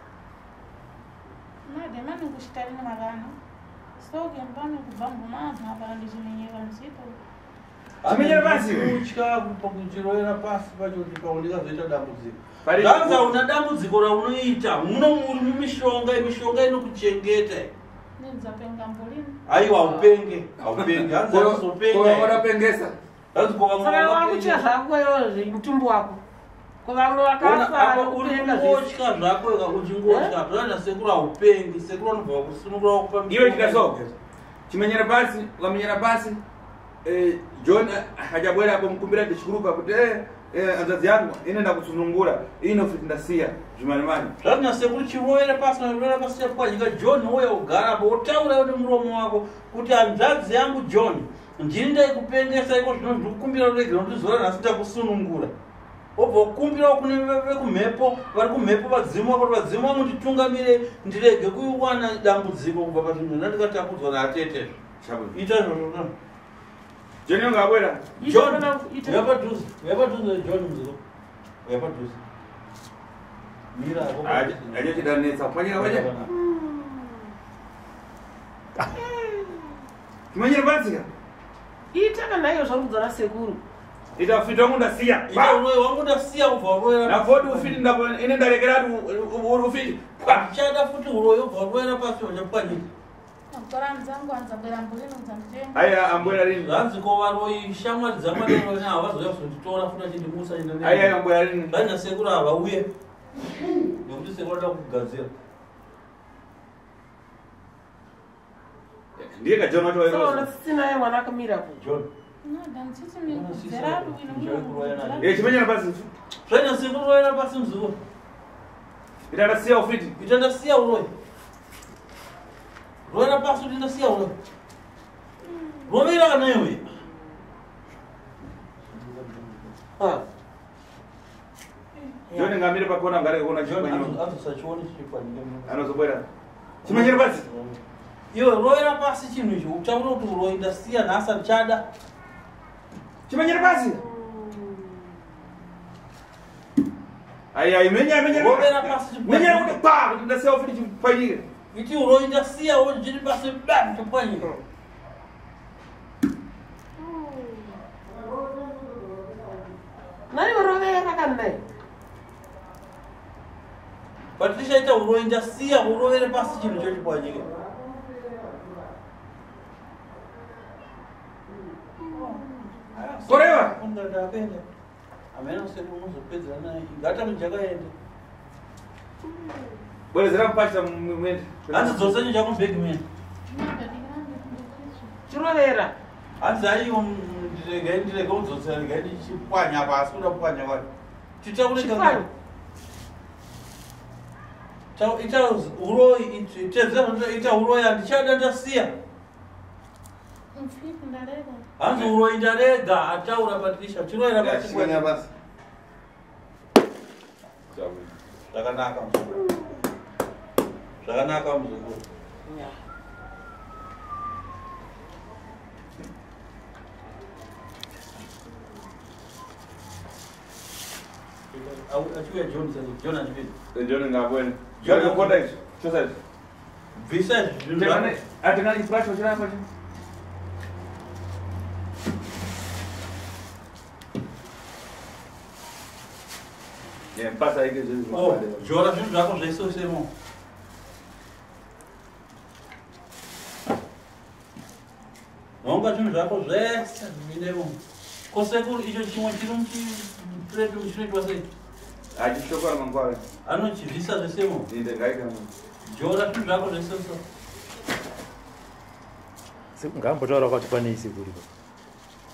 Speaker 2: Chimenyera pasi.
Speaker 1: Kutya kuchiroyera pasi pacho kuti pamwe ndingazoita dambudziko.
Speaker 2: Pari-
Speaker 1: Zvanzi hauna dambudziko raunoita muno muri mumishonga imishonga inokuchengeta. Aiwa haupenge haupenge hanzi handizopenga.
Speaker 2: Warapengesa.
Speaker 1: Hanzi ko vamwe
Speaker 3: Saka
Speaker 1: vakapenga.
Speaker 3: wakuchya zvako iwe mutumbu wako. Ko vamwe
Speaker 1: Ona,
Speaker 3: vakafa
Speaker 1: apa uri
Speaker 3: vanopenga zvese.
Speaker 1: kungotya zvako ika uchingotya zvana sekuru haupengi sekuru anobva kusunungura wakupa
Speaker 2: Iwe chita so. Chimenyera pasi, ukamenyera pasi. John hajabwera apo mukumbira ndichikurupa kuti hanzvadzi yangu ine ndakusunungura ino fiti ndasiya zvimanimani.
Speaker 1: Zvazvina sekuru chirovera pasi narovera pasi chapwanyika John uya ugara apo wotaura nemuromo wako kuti hanzvadzi yangu John ndini ndaikupengesa iko zvino ndikukumbira ruregero kuti zuva ranhasi ndakusunungura. Wobva ukumbirawo kune vekumhepo vari kumhepo vadzimu vako kuti vadzimu vangu nditungamire ndirege kuwana dambudziko kubva pazvinhu zvandikatakudzwa naatete. Ita izvozvo.
Speaker 2: John yanga abwera.
Speaker 3: Ita
Speaker 1: John,
Speaker 3: mwanangu, ita.
Speaker 1: uya padhuze, uya padhuze John muziko. Uya padhuze. Mira apo.
Speaker 2: Achochidanetsa pwanyika pwanyika. Chimenyera pasi ka.
Speaker 3: Ita kana iyo zvakudzwa nasekuru.
Speaker 2: Ita ufiti wangu ndasiya.
Speaker 1: Ita uroyi wangu ndasiya kubva uroyera.
Speaker 2: Nafoti ufiti ndapo ine ndarekera kuti uri ufiti. Pwa.
Speaker 1: Ndichada futi uroyi ubva uroyera pasi uchapwanyika.
Speaker 2: Aya ambwera rini.
Speaker 1: Zvanzi ko varoyi shamwari dzamwana havazouya kuzonditora futi achindimusa
Speaker 2: Aya ambwera rini.
Speaker 1: Zvanzi sekuru havauye. Nekuti sekuru anoda kugadzira.
Speaker 2: Ndiye ka John wacho
Speaker 3: Saka
Speaker 2: wairo.
Speaker 3: unatsitsi naye mwana akamira apo.
Speaker 1: John.
Speaker 2: Chimenyera pasi.
Speaker 1: Zvanzi sekuru royera pasi muziko.
Speaker 2: Ita ndasiya ufiti.
Speaker 1: Ita ndasiya uroyi. Royera pasi kuti ndasiya uroyi. Rovera kana iwe.
Speaker 3: Ah.
Speaker 2: John ngamire pakona ngare kuona
Speaker 1: John
Speaker 2: chipwanyika.
Speaker 1: azosachione chichipwanyika.
Speaker 2: Anozobwera. Chimenyera pasi.
Speaker 1: Iwe royera pasi chinhu ichi utaura kuti uroyi ndasiya nhasi handichada.
Speaker 2: Chimenyera pasi. Aya imenya imenya.
Speaker 1: Rovera pasi
Speaker 2: Menyera kuti pa kuti ndasiya ufiti chipwanyike.
Speaker 1: Iti uroyi ndasiya wochiri pasi bam chipwanyika.
Speaker 3: Naiwe rovera kana naye.
Speaker 1: Patricia ita uroyi ndasiya urovere pasi chinhu chochipwanyika.
Speaker 2: Koreva.
Speaker 1: Ndapenda. Amene sekuru muzopedzera naye. Ngata mujakaenda.
Speaker 2: Bwerezera mupachisa mwende.
Speaker 1: Hanzi dzose chinhu chako mubhegi mene.
Speaker 3: Chirovera.
Speaker 1: Hanzi aiwo ndirege ndirege kudzosera regai ndichipwanya pasi kuda kupwanya kwacho. Titaure
Speaker 3: Chipwanya.
Speaker 1: Ita uroyi tedzera ita uroyi handichada ndasiya. Hanzi uroyi ndarega ataura Patricia chiroyera pasi.
Speaker 2: Chimenyera pasi.
Speaker 1: Zvakanaka muzukuru. Zvakanaka muzukuru.
Speaker 3: Yeah.
Speaker 1: Achiuya John, John achipinda.
Speaker 2: John ngabwene.
Speaker 1: John-
Speaker 2: John koda izvi. Chosa izvi.
Speaker 1: Bvisa zvinhu zvako.
Speaker 2: Tengane atengane chibasho chirapa chi. Yeah, mpasa ike zvinhu.
Speaker 1: Oh, jora zvinhu zvako zvese usemo. Nhonga zvinhu zvako zvese zvipindemo. Kosekuru icho chimwe chiri muchipuretu chinoitwa sei?
Speaker 2: Achishokora mangwana.
Speaker 1: Anochibvisa zvesemo.
Speaker 2: Inde ngaika.
Speaker 1: Jora zvinhu zvako zvese so.
Speaker 4: Ngaambotaura kuti pane isekuru ipapo.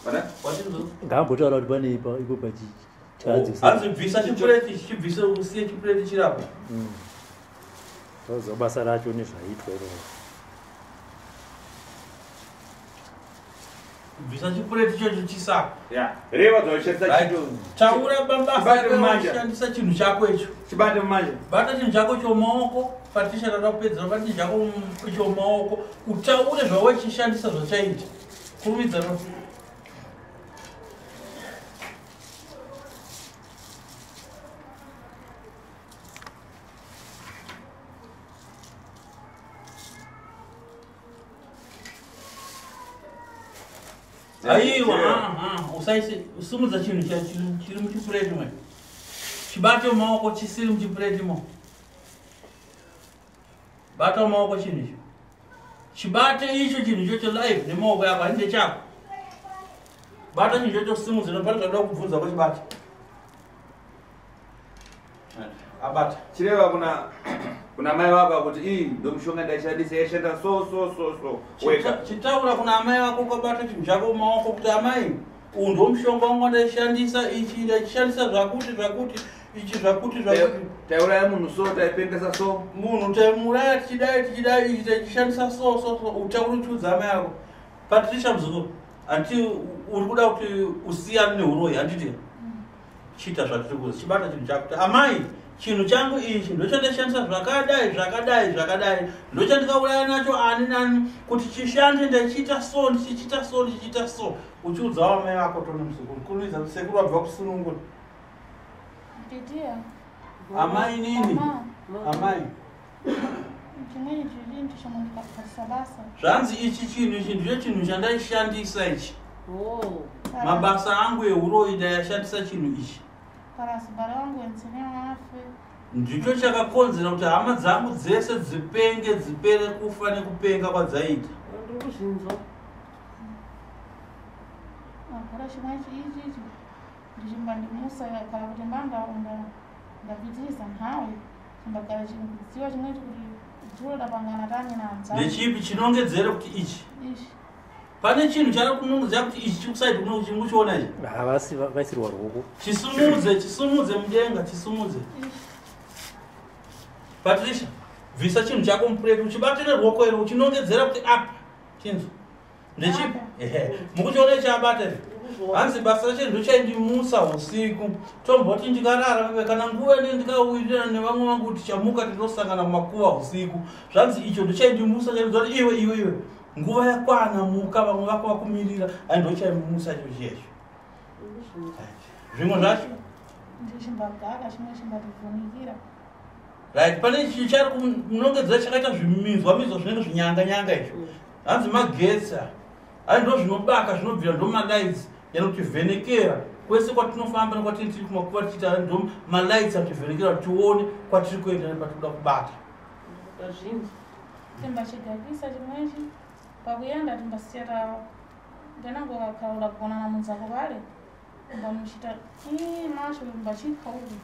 Speaker 2: Bana?
Speaker 1: Watinzo?
Speaker 4: Ngaambotaura kuti pane ipa ipo pachichadzo.
Speaker 1: Hanzi bvisa chipureti, chibvise usiye chipureti chirapo.
Speaker 4: Toziva basa racho nezvaitwa ipapo.
Speaker 1: Bvisa chipureti ichocho chisako.
Speaker 2: Yeah. Reva dzoshandisa
Speaker 1: Right.
Speaker 2: chito.
Speaker 1: Taura baba
Speaker 2: Chibate mumanja.
Speaker 1: shandisa chinhu chako icho.
Speaker 2: Chibate mumanja.
Speaker 1: Bata chinhu chako chomaoko, Patricia tada kupedzera, bata chinhu chako chomaoko, utaure zvawachishandisa zvachaita. Kurumidza no. Aiwa, usaise usimudza chinhu chiri muchipureti mwe. Chibate mumaoko chisiri muchipureti mo. Bata mumaoko chinhu icho. Chibate icho chinhu ichocho live nemaoko yako, handide chako. Bata chinhu ichocho simudze, pane zvaunoda kubvunza kwachibata. Abata.
Speaker 2: Chireva kuna mai vako kuti iyi ndomushonga ndaishandisa yaishanda so so so so. Wega.
Speaker 1: Chitaura kuna amai vako ukabata chinhu chako mumaoko kuti amai uyu ndomushonga wangu wandaishandisa ichi ndaichishandisa zvakuti zvakuti ichi zvakuti zvakuti.
Speaker 2: Tauraya munhu so taipengesa so.
Speaker 1: Munhu taimuraya tichidai tichidai ichi taichishandisa so so so utaura uchiudza amai ako. Patricia muzukuru, handiti uri kuda kuti usiyane neuroyi handiti? Chiita zvatiri kuzi chibata chinhu chako kuti amai chinhu changu ichi ndochandaishandisa zvakadai zvakadai zvakadai ndochandikauraya nacho ani nani kuti chishande ndachiita so ndichichiita so ndichiita so uchiudzawo amai vako tone muzukuru kurumidza kuti sekuru vabva kusunungura.
Speaker 5: Ndidiya.
Speaker 1: Amai nini?
Speaker 5: Mama,
Speaker 1: Amai.
Speaker 5: chimweni chiri chomwe ndikapasisa basa.
Speaker 1: Zvanzi ichi chinhu ichi ndicho chinhu chandaishandisa ichi.
Speaker 3: Oh.
Speaker 1: Mabasa angu euroyi ndayashandisa chinhu ichi.
Speaker 5: Parasibara wangu wenzene afe.
Speaker 1: Ndicho chakakonzera kuti hama dzangu dzese dzipenge dzipere kufa nekupenga kwadzaita.
Speaker 3: Ndiri kuzvinzwa.
Speaker 5: Agora chimwe ichi ichi ndichimbandimusa kana kuti ndapitiriza nhawe chimbagara chikudziwa chimwe ichi kuti dzulo dapangana tani nanza.
Speaker 1: Ndechipi chinongedzere kuti ichi?
Speaker 5: Ichi.
Speaker 1: Pane chinhu chari kunongedzera kuti ichi chikusaidi kuno muchiona ichi?
Speaker 4: Havasi vaisirwa ruoko.
Speaker 1: Chisumudze, chisumudze mudenga, chisumudze.
Speaker 5: Ichi.
Speaker 1: Patricia, bvisa chinhu chako mupureti uchibate neruoko iro uchinongedzera kuti apa. Chinzwa. Ndechipi? Ehe. Mukuchiona ichi abata here? Hanzi basa racho ndochaindimusa usiku tomboti ndikarara pepe kana nguva ine ndikawirirana nevamwe vangu kuti chamuka tinosangana mumakuva usiku zvanzi icho ndochaindimusa chaindiudza kuti iwe iwe iwe nguva yakwana muka vamwe vako vakumirira ai ndochaimusa icho chiyecho zvimwe zvacho
Speaker 5: Ndichimbagara chimwe chimbativhunikira.
Speaker 1: right pane chinhu chari kunongedzera chakaita zviminzwa minzwa zvinenge zvinyanga nyanga izvo hanzi magetsi aya. Hanzi ndo zvinobaka zvinobvira ndo malights yanotivhenekera kwese kwatinofamba nekwatiri tiri kumakuva tichiita ndo malights anotivhenekera kuti tione kwatiri kuenda nepatinoda kubata.
Speaker 3: Ndazvinzwa.
Speaker 5: Timbachigakisa chimwechi pakuyenda timbasiya ta ndenango kakhaula kuonana munzako pale mbamuchita ii macho mbachipha uku.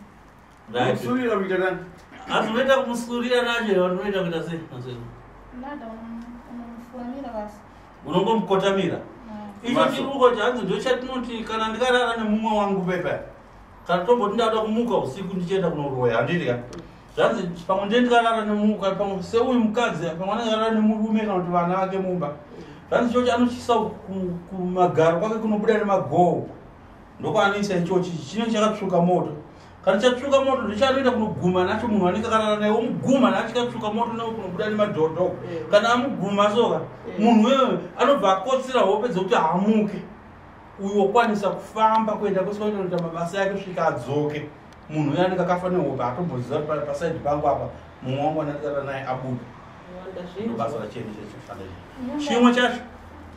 Speaker 1: Right.
Speaker 2: Kusurira kuita nani?
Speaker 1: Hanzi unoita kumusurira nacho unoita kuita sei Nasero?
Speaker 5: Nada unomufuramira basi.
Speaker 1: Unongomukotamira. Icho
Speaker 2: Maso.
Speaker 1: chiruko chanzi ndochatinoti kana ndikarara nemumwe wangu pepa kana tomboti ndada kumuka usiku ndichienda kunoroya handiti ka zvanzi pamwe ndiye ndikarara nemuka pamwe seuyu mukadzi pamwe anenge arara nemurume kana kuti vana vake mumba zvanzi ichochi anochisa kumagaro kwake kunobuda nemagoho ndokwaanoisa ichochi chinenge chakatsvuka moto kana chatsvuka moto ndochaanoenda kunoguma nacho munhu anenge akarara naye omuguma nacho chikatsvuka moto neo kunobuda nemadhodho kana amuguma soka munhu wewe anobva akotsira hope dzekuti haamuke uyu wokwanisa kufamba kuenda kwese kwanoita mabasa ake kusvika adzoke Munhu uya anenge akafa nehope hatomboziva kuti pasaidi pangu apa mumwe wangu andandikata naye abuda. Ndobasa rachene chechishanda ichi. Chimwe chacho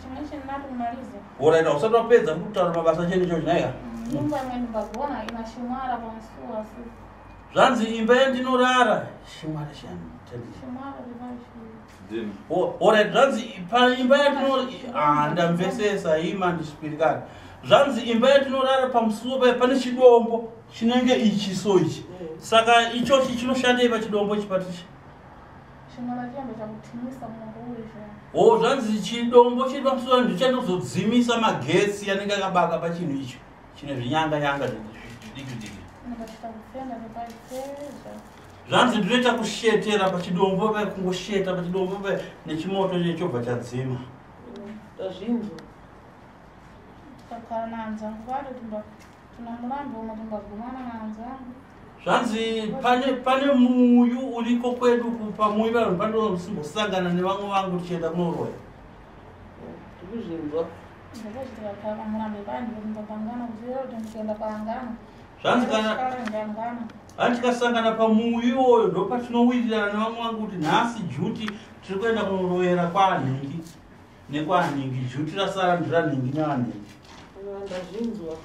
Speaker 5: Chimwe chinatu kumaliza.
Speaker 1: Alright, usati wapedza kutaura mabasa chene ichocho nhaika.
Speaker 5: Nyumba imwe ndimbagona ina shimwara pamusuwo asi
Speaker 1: Zvanzi imba yandinorara shimwara shani.
Speaker 5: Shimwara rivashi.
Speaker 1: Alright, zvanzi paimba yandino ah, ndamvesesa ima ndisipirikani. Zvanzi imba yatinorara pamusuwo paya pane chidombo chinenge ichi so ichi. Saka ichochi chinoshandei pachidombo ichi Patricia?
Speaker 5: Shimwara chiyambe chakuthimisa munhu uizvo.
Speaker 1: O zvanzi chidombo chiri pamusuwo ndichanozodzimisa magetsi anenge akabaka pachinhu icho chine zvinyanga nyanga zvidiki diki.
Speaker 5: Ndikachita kufenda ndipaitezva.
Speaker 1: Zvanzi ndinoita kushetera pachidombo paya, kungosheta pachidombo paya nechimoto chobva chadzima.
Speaker 3: Tazvinzwa.
Speaker 5: Tikagara naanzangu vato timba tuna murambi umwe timbagumana naanzangu.
Speaker 1: Zvanzi pane muyu uriko kwedu pamuyu vanhu panosimbosangana nevamwe vangu tichienda kunoroya.
Speaker 3: Tikuzvinzwa.
Speaker 5: Ndikochi tikagara pamurambi paya ndipo timbapangana kuti lero tinoenda paangana.
Speaker 1: Zvanzi kana
Speaker 5: Angana.
Speaker 1: Tikasangana pamuyu iwoyo ndopatinowirirana nevamwe vangu kuti nhasi juti tiri kuenda kunoroyera kwaanhingi nekwaanhingi, juti rasara ndiranhingi neanhingi.
Speaker 3: Ndazvinzwa.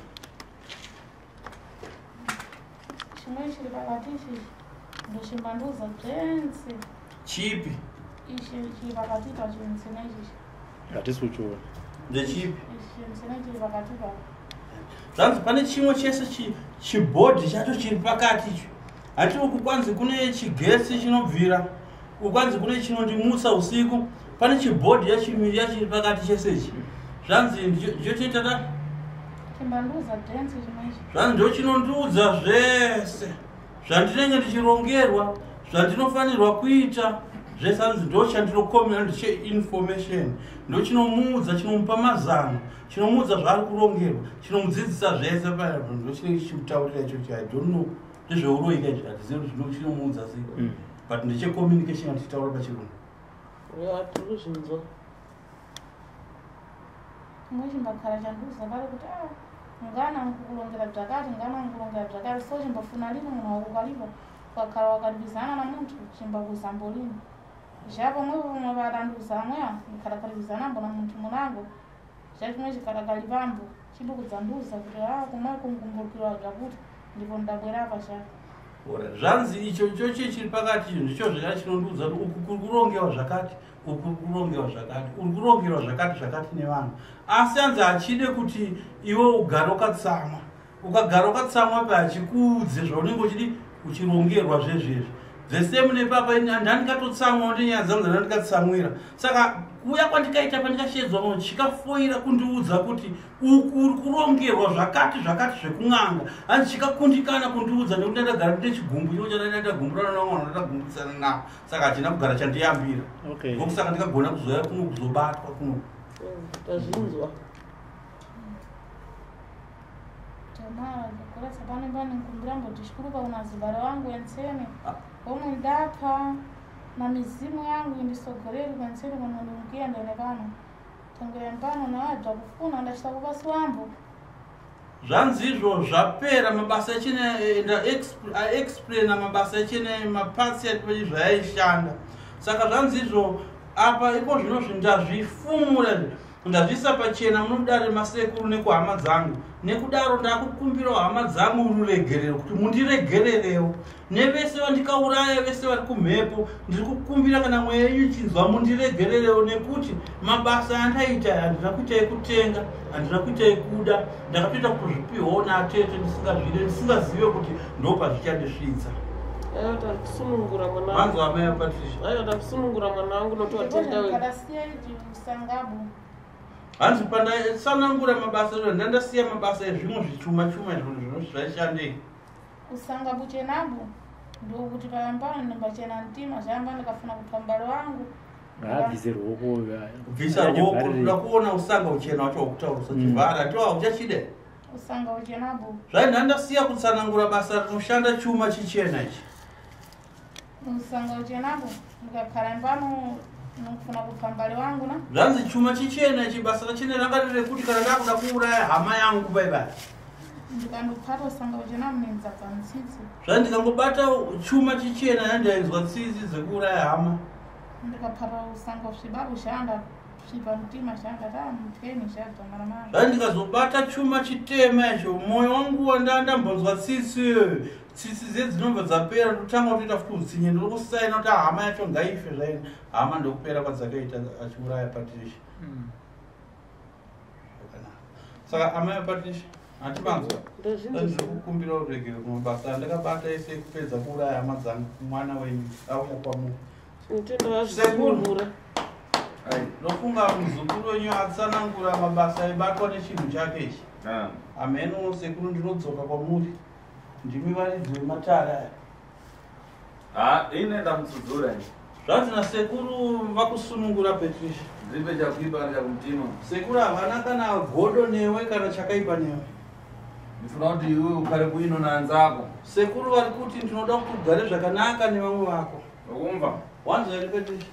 Speaker 5: Chimwe chiri pakati ichi ndochimbanduza bzense.
Speaker 1: Chipi?
Speaker 5: Ichi chiri pakati pa chinsena ichi.
Speaker 4: Hatisi kuchiona.
Speaker 1: Ndechipi?
Speaker 5: Ichi chinsena chiri pakati pa.
Speaker 1: Zvanzi pane chimwe chese chibhodhi chacho chiri pakati icho. Hati uku kwanzi kune chigetsi chinobvira, uku kwanzi kune chinondimutsa usiku, pane chibhodhi yachimiri chiri pakati chese ichi. Zvanzi ndicho chinoita da?
Speaker 5: Chimbanduza dance chimwe ichi.
Speaker 1: Zvanzi ndo chinondiudza zvese zvandinenge ndichirongerwa, zvandinofanirwa kuita zvese. Hanzi ndo chandinokomera, ndicheinformation, ndo chinomuudza, chinomupa mazano, chinomuudza zvaari kurongerwa, chinomudzidzisa zvese. Paya ndo chinenge chichimutaurira ichocho. I don't know ndezveuroika izvi, hatizivi kuti chinomuudza sei, but ndechecommunication atichitaura pachirungu.
Speaker 3: Tiri kuzvinzwa.
Speaker 5: Chimwe chimbakhala chandiudza pari kuti ah ngana nkukulongera bzakati, ngana nkukulongera bzakati, so chimbafuna lini munhu wako ukalipa ukakhala wakadibizana na munthu chimbakuzambo lini zvapo mwepo mwe vadanduza amweya nkhalakhalibizana mbo na munthu munango zva chimwe chikadakalipambo chindikudzanduza kuti ah kumwe kunkumbukirwa bzakuti ndipo ndabwera apa zva.
Speaker 1: Zvanzi icho choche chiri pakati icho ndicho zvaka chinondiudza kuti uku kuri kurongewa zvakati, uku kuri kurongewa zvakati, uri kurongerwa zvakati zvakati nevanhu. Asi hanzi hachide kuti iwe ugare ukatsamwa. Ukagara ukatsamwa pa hachikuudze zvaunenge uchidi uchirongerwa zvezvezvi. The same nepapa ndandikatotsamwawo nenyaya dzangu dzandandikatsamwira. Saka kuuya kwandikaita pandikashedzwa munhu chikafoira kundiudza kuti uku uri kurongerwa zvakati zvakati zvekun'anga. Hanzi chikakundikana kundiudza nekuti ndandagara ndine chigumbu chino chandandagumburana navamwe vanhu ndandagumburisana navo. Saka hachina kugara chandiyambira. Ndokusaka ndikagona kuzouya kuno kuzobatwa kuno.
Speaker 3: Tazvinzwa.
Speaker 5: Tamara kura tsapano pane nkumbira mboti chikuruka kuna zibara wangu ensene omwe ndapha na mizimu yangu indisogoreri kwensene kuno ndikuenda nepano tangwera mpano nawadza kufuna ndachita kupasi wambo.
Speaker 1: Zvanzi izvo zvapera mabasa echene aexplaina mabasa echene mapatsi ati zvayaishanda. Saka zvanzi izvo apa iko zvinozvi ndazvifumura, ndazviisa pachena munodare masekuru nekuhama dzangu. Nekudaro ndakukumbirawo hama dzangu ruregerero kuti mundiregererewo nevese vandikauraya, vese vari kumhepo. Ndiri kukumbira kana mweya yenyu ichinzwa mundiregererewo, nekuti mabasa andaita handina kuita ekutenga, handina kuita ekuda, ndakatoita kutozvipiwawo natete ndisingazvide, ndisingazive kuti ndo pazvichandisvitsa.
Speaker 3: Aiwa takusunungura mwana wangu.
Speaker 1: Manzwa amai aPatricia?
Speaker 3: Aiwa takusunungura mwana wangu, notovatenda wewe.
Speaker 5: Kadasiya iti usangabu.
Speaker 1: Hanzi pandasanangura mabasa ezo ndandasiya mabasa ezvimwe zvichuma chuma izvo zvinoti zvaishandei.
Speaker 5: Usangabu chenabu ndokuti payambano ndimbachena mtima zvayamba ndikafuna kupha mbalo wangu.
Speaker 4: Ngaabvise ruoko.
Speaker 1: Bvisa ruoko, toda kuona usanga uchena wacho wakutaura, usachivhara tiwa hauchachide.
Speaker 5: Usanga uchenabu.
Speaker 1: Zvai ndandasiya kutsanangura basa rinoshanda chuma chichena ichi.
Speaker 5: Usanga uchenabu ndikakhala mbano nokufuna kupha mbale wangu na.
Speaker 1: Zvanzi chuma chichena ichi basa rachene ranga riri rekuti kana ndakuda kuuraya hama yangu baibai.
Speaker 5: Ndikandopfata usanga uchena munenzabva mutsitsi.
Speaker 1: Zvandikangobata chuma chichena yandainzwa tsitsi dzekuuraya hama.
Speaker 5: Ndikapfata usanga usviba kushanda svipa mutima shanda ta muteni shadzvangana mara.
Speaker 1: Zvandikazobata chuma chitema icho mwoyo wangu wandandambonzwa tsitsi, tsitsi dze dzinobva dzapera, ndotanga kutoita futi utsinye, ndiri kusaina kuti hama yacho ngaife zvaina hama, ndokupera kwadzakaita achiuraya Patricia. Saka amai vaPatricia, hatimanzwa?
Speaker 3: Ndozvinzwa.
Speaker 1: Ndiri kukumbira uregere kumabasa andakabata ese ekupedza kuuraya hama dzangu, mwana wenyu auya kwamuri.
Speaker 3: Ndinoda zvisunungura.
Speaker 1: Ndofunga muzukuru wenyu atsanangura mabasa aibatwa nechinhu chake ichi. Ameno sekuru, ndinodzoka kwamuri, ndimi varidzi vematare aya.
Speaker 2: Ha, ine ndamutsudzura ini.
Speaker 1: Zvanzi nasekuru vakusunungura, Patricia.
Speaker 2: Ndiripe chakuipa kana chakumutima.
Speaker 1: Sekuru havana kana godo newe kana chakaipa newe.
Speaker 2: Ndifuna kuti iwe ukhale bwino naanzako.
Speaker 1: Sekuru vari kuti ndinoda kuti ugare zvakanaka nevamwe vako.
Speaker 2: Ukumva?
Speaker 1: Wanzwa here, Patricia?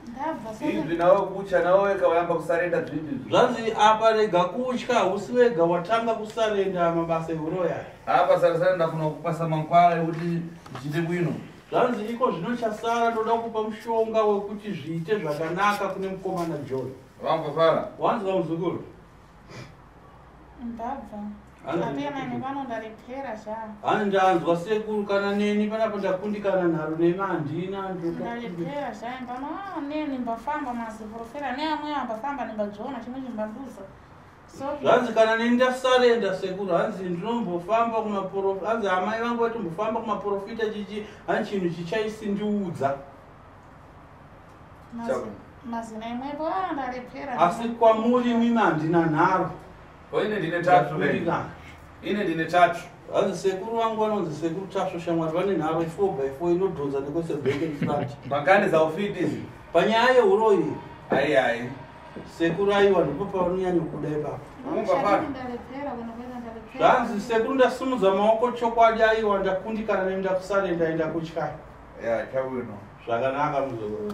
Speaker 5: Ndabva soko.
Speaker 2: Izvi nawe kucha nawe weka wayamba kusarenda zvinhu izvi.
Speaker 1: Zvanzi apa rega kutya, hausi wega watanga kusarenda mabasa euroya.
Speaker 2: Apa sarasara ndafuna kupasa mankwara ekuti zviite bwino.
Speaker 1: Zvanzi iko zvino chasara ndoda kupa mushonga wekuti zviite zvakanaka kune mukomana John.
Speaker 2: Vamva fara.
Speaker 1: Wanzwa, muzukuru?
Speaker 5: Ndabva.
Speaker 1: Hanzi-
Speaker 5: Apena nepano ndarepera sha.
Speaker 1: Hani ndanzwa sekuru, kana neni panapo ndakundikana nharo nema handina.
Speaker 5: Ndarepera sha pano neni mbafamba maziprofera neamwe ambafamba nimbadziona chimwe chimbanduza. So
Speaker 1: Zvanzi kana neni ndasarenda sekuru, hanzi ndinombofamba kumaprofita, hanzi amai vangu vatimbofamba kumaprofita chichi, hanzi chinhu chichaisindiudza.
Speaker 5: Mazina imwepo ndarepera.
Speaker 1: Asi kwamuri mimi handina nharo.
Speaker 2: O ine ndine tatu.
Speaker 1: Ndakundikana.
Speaker 2: Ine ndine tatu.
Speaker 1: Hanzi sekuru vangu vanonzi sekuru Tasvo Shamwari, vane nharo i4 by 4 inodhonza nekwese back and front.
Speaker 2: Makani zaufiti izi.
Speaker 1: Panyaya yeuroyi,
Speaker 2: Ai ai.
Speaker 1: sekuru aiwa, ndipo pavanonyanya kuda ipapo.
Speaker 2: Ukumva fara.
Speaker 5: Ndarepera kuno kwenda ndarepera.
Speaker 1: Zvanzi sekuru ndasimudza maoko, chokwadi aiwa, ndakundikana nemi, ndakusarenda, enda kutya.
Speaker 2: Ya, chabwino.
Speaker 1: Zvakanaka, muzukuru.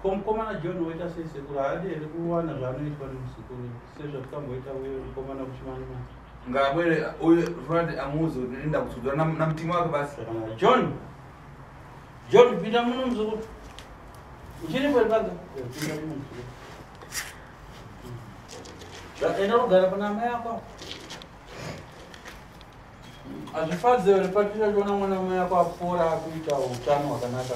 Speaker 1: Ko mukomana John waita sei sekuru? Haadi here kuwana zvaanoitwa nemuzukuru sezvatikamboita uye mukomana kuchimanimani?
Speaker 2: Ngabwere uyu front amuuze kuti ndinda kutsudzura na mtima wake basi.
Speaker 1: Zvakanaka. John, John, pinda muno muzukuru. Uchiripo here panze? Pinda muno muzukuru. Enda kugara pana amai ako. Hazvifadzi here, Patricia, chiona mwana wamai ako apora akuita utano hwakanaka?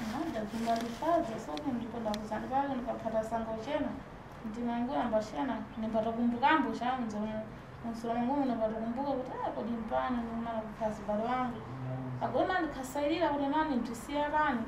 Speaker 5: Nada kungandifadza soke ndipo ndakuzani pake ndikapata sango chena ndinangoyamba shena nimbatokumbukambo shanzo musoro mangu nimbatokumbuka kuti a kodi mpani nimana kuphasi bale wangu agona ndikasairira kuti nani ndisiya pani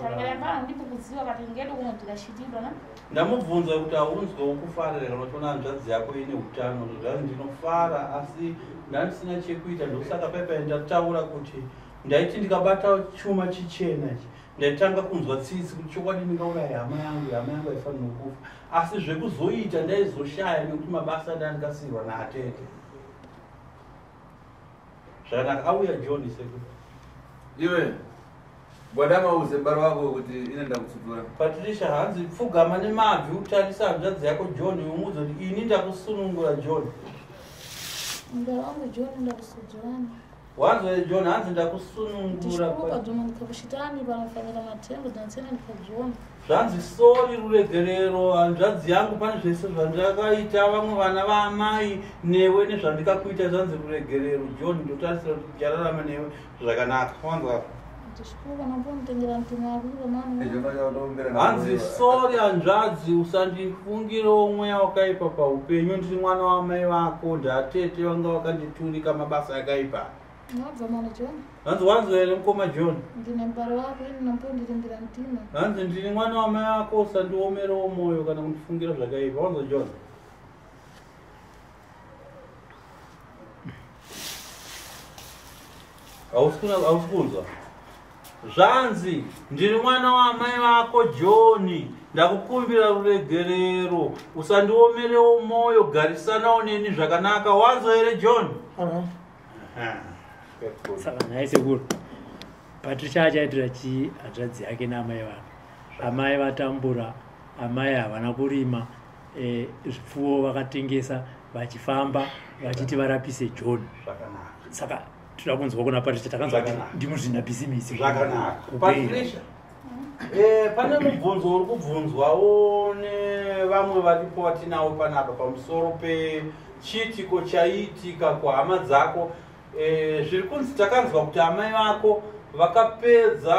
Speaker 5: tangera pano ndipo kudziwa kati ngedu kumwe ndikachitidwa na.
Speaker 1: Ndamubvunza kuti haunzwa kufarira kana uchiona hanzvadzi yako ine utano? Zvanzi ndinofara, asi ndandisina chekuita, ndokusaka paipai ndataura kuti ndaiti ndikabata chuma chichena ichi ndaitanga kunzwa tsitsi kuti chokwadi ndingauraya hama yangu, hama yangu haifanirwi kufa, asi zvekuzoita ndaizoshaya nekuti mabasa ndandikasiyirwa naatete. Zvakanaka, auya John sekuru.
Speaker 2: Iwe. Gwadama uze mbaro wako kuti ine ndakutsudzura.
Speaker 1: Patricia, hanzi pfugama nemabvi utarisa hanzvadzi yako John, umuudze kuti ini ndakusunungura, John.
Speaker 5: Mbere wangu John, ndakusudzurani.
Speaker 1: Wanzwa John? Hanzi ndakusunungura.
Speaker 5: Ndishikuka dzoma ndikakushitani panofanira matengo dzansena ndikadziona.
Speaker 1: Zvanzi sorry, ruregerero hanzvadzi yangu pane zvese zvandakaita vamwe vana vaamai newe nezvandikakuita. Zvanzi ruregerero John, ndotarisira kuti ndichararama newe zvakanaka. Wanzwa?
Speaker 5: Ndishikuka nambonitengera mtima wako mani.
Speaker 1: Hanzi sorry hanzvadzi, usandifungirewo mweya wakaipa paupenyu, ndiri mwana wamai vako, ndatete vanga vakanditurika mabasa akaipa.
Speaker 5: Ndabva mwana John.
Speaker 1: Hanzi wanzwa here mukoma John?
Speaker 5: Ndine mubaro wako ini nambondirimbira mtima.
Speaker 1: Hanzi ndiri mwana wamai vako, usandiomerewo mwoyo kana kundifungira zvakaipa. Wanzwa, John? Hausi kunzwa? Zvanzi ndiri mwana wamai vako John, ndakukumbira ruregerero, usandiomerewo mwoyo, garisanawo neni zvakanaka. Wanzwa here, John?
Speaker 4: Saka nhai sekuru, Patricia achaitira chii hanzvadzi yake naamai vake? Amai vatambura, amai havana kurima, zvipfuwo vakatengesa. Vachifamba vachiti varapise John.
Speaker 1: Zvakanaka.
Speaker 4: Saka toda kunzwa kuna Patricia, takanzwa kuti
Speaker 1: Zvakanaka.
Speaker 4: ndimuzvinabhizimisi.
Speaker 1: Zvakanaka.
Speaker 4: Kubeira.
Speaker 1: Patricia, pane mubvunzo uri kubvunzwawo nevamwe varipo vatinawo panapa pamusoro pechiitiko chaiitika kuhama dzako. Zviri kunzi takanzwa kuti amai vako vakapedza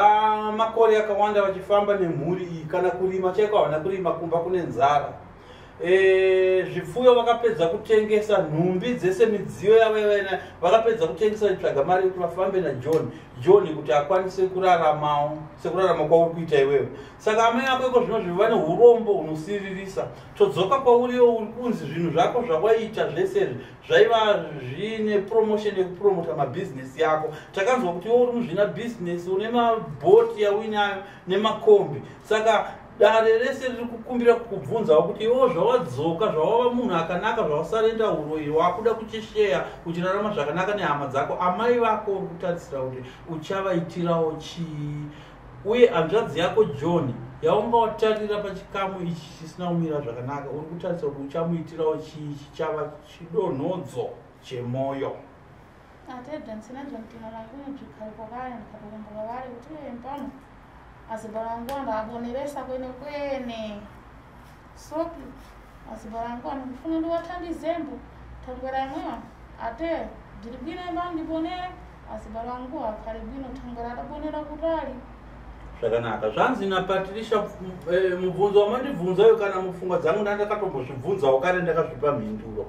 Speaker 1: makore akawanda vachifamba nemhuri iyi, kana kurima chaiko havana kurima, kumba kune nzara. Zvipfuyo vakapedza kutengesa, nhumbi dzese, midziyo yavo yavaina vakapedza kutengesa, vachitsvaga mari yekuti vafambe naJohn, John kuti akwanise kuraramawo sekurarama kwauri kuita iwewe. Saka amai ako iko zvino zviva neurombo hunosiririsa. Todzoka kwauriwo, uri kunzi zvinhu zvako zvawaiita zvese izvi zvaiva zvine promotion yekupromota mabhizinesi yako. Takanzwa kuti iwe uri muzvina bhizinesi, une mabhoti yauinayo nemakombi. Saka dare rese riri kukumbira kukubvunzawo kuti iwewo zvawadzoka, zvawava munhu akanaka, zvawasarenda uroyi, wakuda kuchisheya uchirarama zvakanaka nehama dzako, amai vako uri kutarisira kuti uchavaitirawo chii? Uye hanzvadzi yako John yaunga watarira pachikamu ichi chisina kumira zvakanaka, uri kutarisira kuti uchamuitirawo chii chichava chidonhodzo chemwoyo?
Speaker 5: Atebva ndisinadzo mtima langu nobzvikhaliko kale, ndikatokumbuka kale kuti iye mpano azibala angu andaboneresa kwene kwene. Sopi azibala angu andikufuna ndiwathandizembo thangwera imwewa ate ndiri bwino mpano ndibonere azibala angu akhale bwino thangwera adabonera kutali.
Speaker 1: Zvakanaka. Zvanzi naPatricia, mubvunzo wamandibvunzayo kana mupfungwa dzangu ndandakatombozvibvunzawo kare, ndakazvipa mhinduro.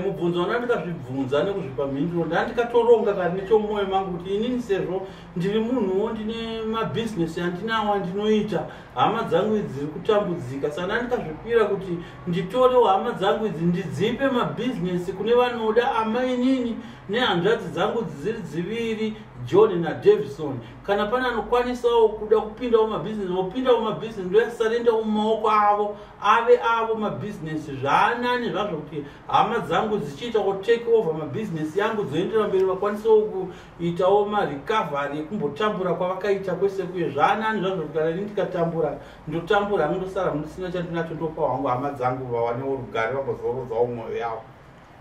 Speaker 1: Mubvunzo wanda ndikazvibvunza nekuzvipa mhinduro, ndandikatoronga kare nechomumwoyo mangu kuti inini sezvo ndiri munhuwo ndine mabhizinesi andinawo andinoita, hama dzangu idzi dziri kutambudzika, saka ndandikazvipira kuti nditorewo hama dzangu idzi ndidzipe mabhizinesi kune vanoda. Amainini nehanzvadzi dzangu dziri dziviri, John naDavison, kana pane anokwanisawo kuda kupindawo mabhizinesi, vopindawo mabhizinesi, ndoyasarendawo mumaoko avo, ave avo mabhizinesi. Zvaanani zvazvo kuti hama dzangu dzichiita kutake over mabhizinesi yangu, dzoendera mberi, vakwanisawo kuitawo marecovery ekumbotambura kwavakaita kwese kuye. Zvaanani zvazvo kuti kana ini ndikatambura, ndotambura hangu, ndosara ndisina chandinacho, ndopa hangu hama dzangu vawanewo rugare, vambozorodzawo mwoyo yavo.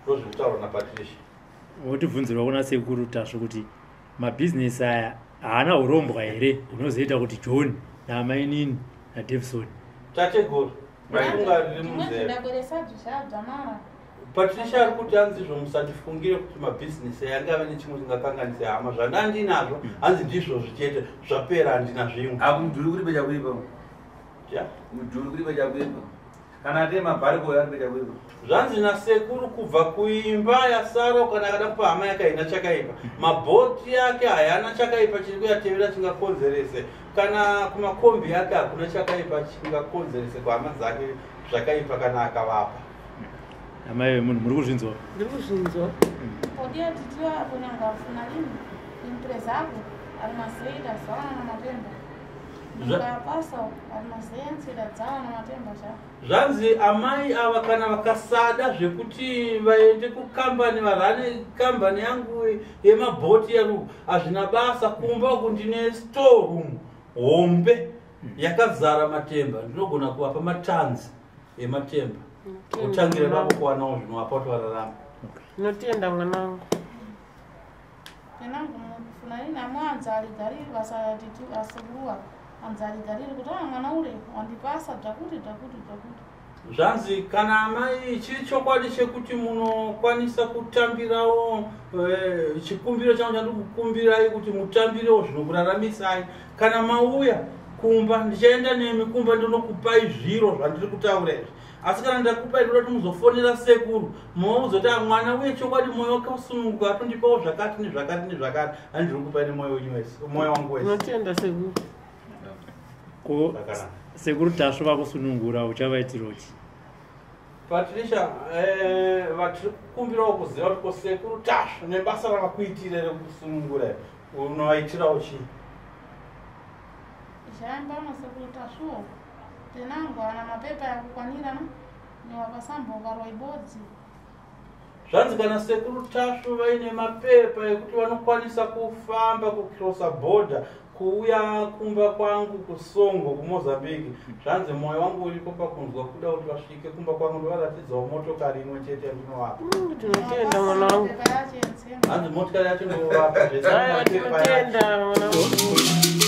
Speaker 1: Ndozviri kutaurwa naPatricia.
Speaker 4: Wotibvunzirwa kuna Sekuru Tasvo kuti mabhizinesi aya haana urombwa here hunozoita kuti John naamainini naDavison?
Speaker 1: Tateguru, mafunga riri munzeve.
Speaker 5: Ndabweresadzo zvabva mara.
Speaker 1: Patricia ari kuti hanzi izvo musandifungire kuti mabhizinesi aya angave nechimwe chingakanganise hama. Zvandandinazvo hanzi ndizvozvo chete, zvapera, handina zvimwe.
Speaker 2: Aku mudhuri kuri pechakuipa.
Speaker 1: Ja.
Speaker 2: Mudhuri kuri pechakuipa, kana ate mabhariko ari pechakuipa.
Speaker 1: Zvanzi nasekuru, kubva kuimba yasara, kana akada kupa hama yake haina chakaipa, mabhoti yake hayana chakaipa chiri kuyatevera chingakonzerese, kana kumakombi yake hakuna chakaipa chingakonzerese kuhama dzake zvakaipa kana akavapa.
Speaker 4: Amai vemunhu, muri kuzvinzwa?
Speaker 3: Ndiri kuzvinzwa.
Speaker 5: Podia titiwa apo nyangafuna lini impresa ako arimazeita zana namatemba ngapasa arimazentsida dzana namatemba cha.
Speaker 1: Zvanzi amai ava kana vakasada zvekuti vaende kukambani, varane kambani yangu yemabhoti yaru, hazvina basa. Kumba uku ndine storeroom hombe yakazara matemba, ndinogona kuvapa matanzi ematemba, kutangira ipapo kuwanawo zvinovapa kuti vararame.
Speaker 3: Ndinotenda, mwanangu.
Speaker 5: Penangu mufuna lini amwe anzaligaliri vasatiti asikuruwa anzaligaliri kuti a mwana ule wandipasa bzakuti bzakuti bzakuti.
Speaker 1: Zvanzi kana amai chiri chokwadi chekuti munokwanisa kutambirawo, chikumbiro changu chandiri kukumbirai kuti mutambirewo zvinokuraramisai. Kana mauya kumba, ndichaenda nemi kumba, ndinokupai zviro zvandiri kutaura izvi. Asi kana ndakupai, ndoda kuti muzofonera sekuru, mouzoti, "Ah, mwana uye chokwadi mwoyo wake usununguka, atondipawo zvakati nezvakati nezvakati." Handiri kupai nemwoyo wenyu wese, mwoyo wangu wese.
Speaker 3: Ndinotenda, sekuru.
Speaker 4: Ko
Speaker 1: Zvakanaka.
Speaker 4: Sekuru Tasvo vakusunungura, uchavaitirawo chii?
Speaker 1: Patricia, vatiri kukumbirawo kuziva kuti ko Sekuru Tasvo nebasa ravakuitira rekusunungura iri, unovaitirawo chii?
Speaker 5: Zvaambano sekuru Tasvuwo tenangu ana mapepa yakukwanira no niwapasamboka rwaibodzi.
Speaker 1: Zvanzi kana Sekuru Tasvu vaine mapepa ekuti vanokwanisa kufamba kucrossa border. Kuuya kumba kwangu kuSongo kuMozambique. Zvanzi mwoyo wangu uripo pakunzwa kuda kuti vasvike kumba kwangu ndovaratidzawo motokari imwe chete yandinovapa.
Speaker 3: Tinotenda mwana wangu.
Speaker 1: Hanzi motikari yacho ndovapa zvese
Speaker 3: Aiwa,
Speaker 1: nemapepa yacho.
Speaker 3: tinotenda mwana wangu.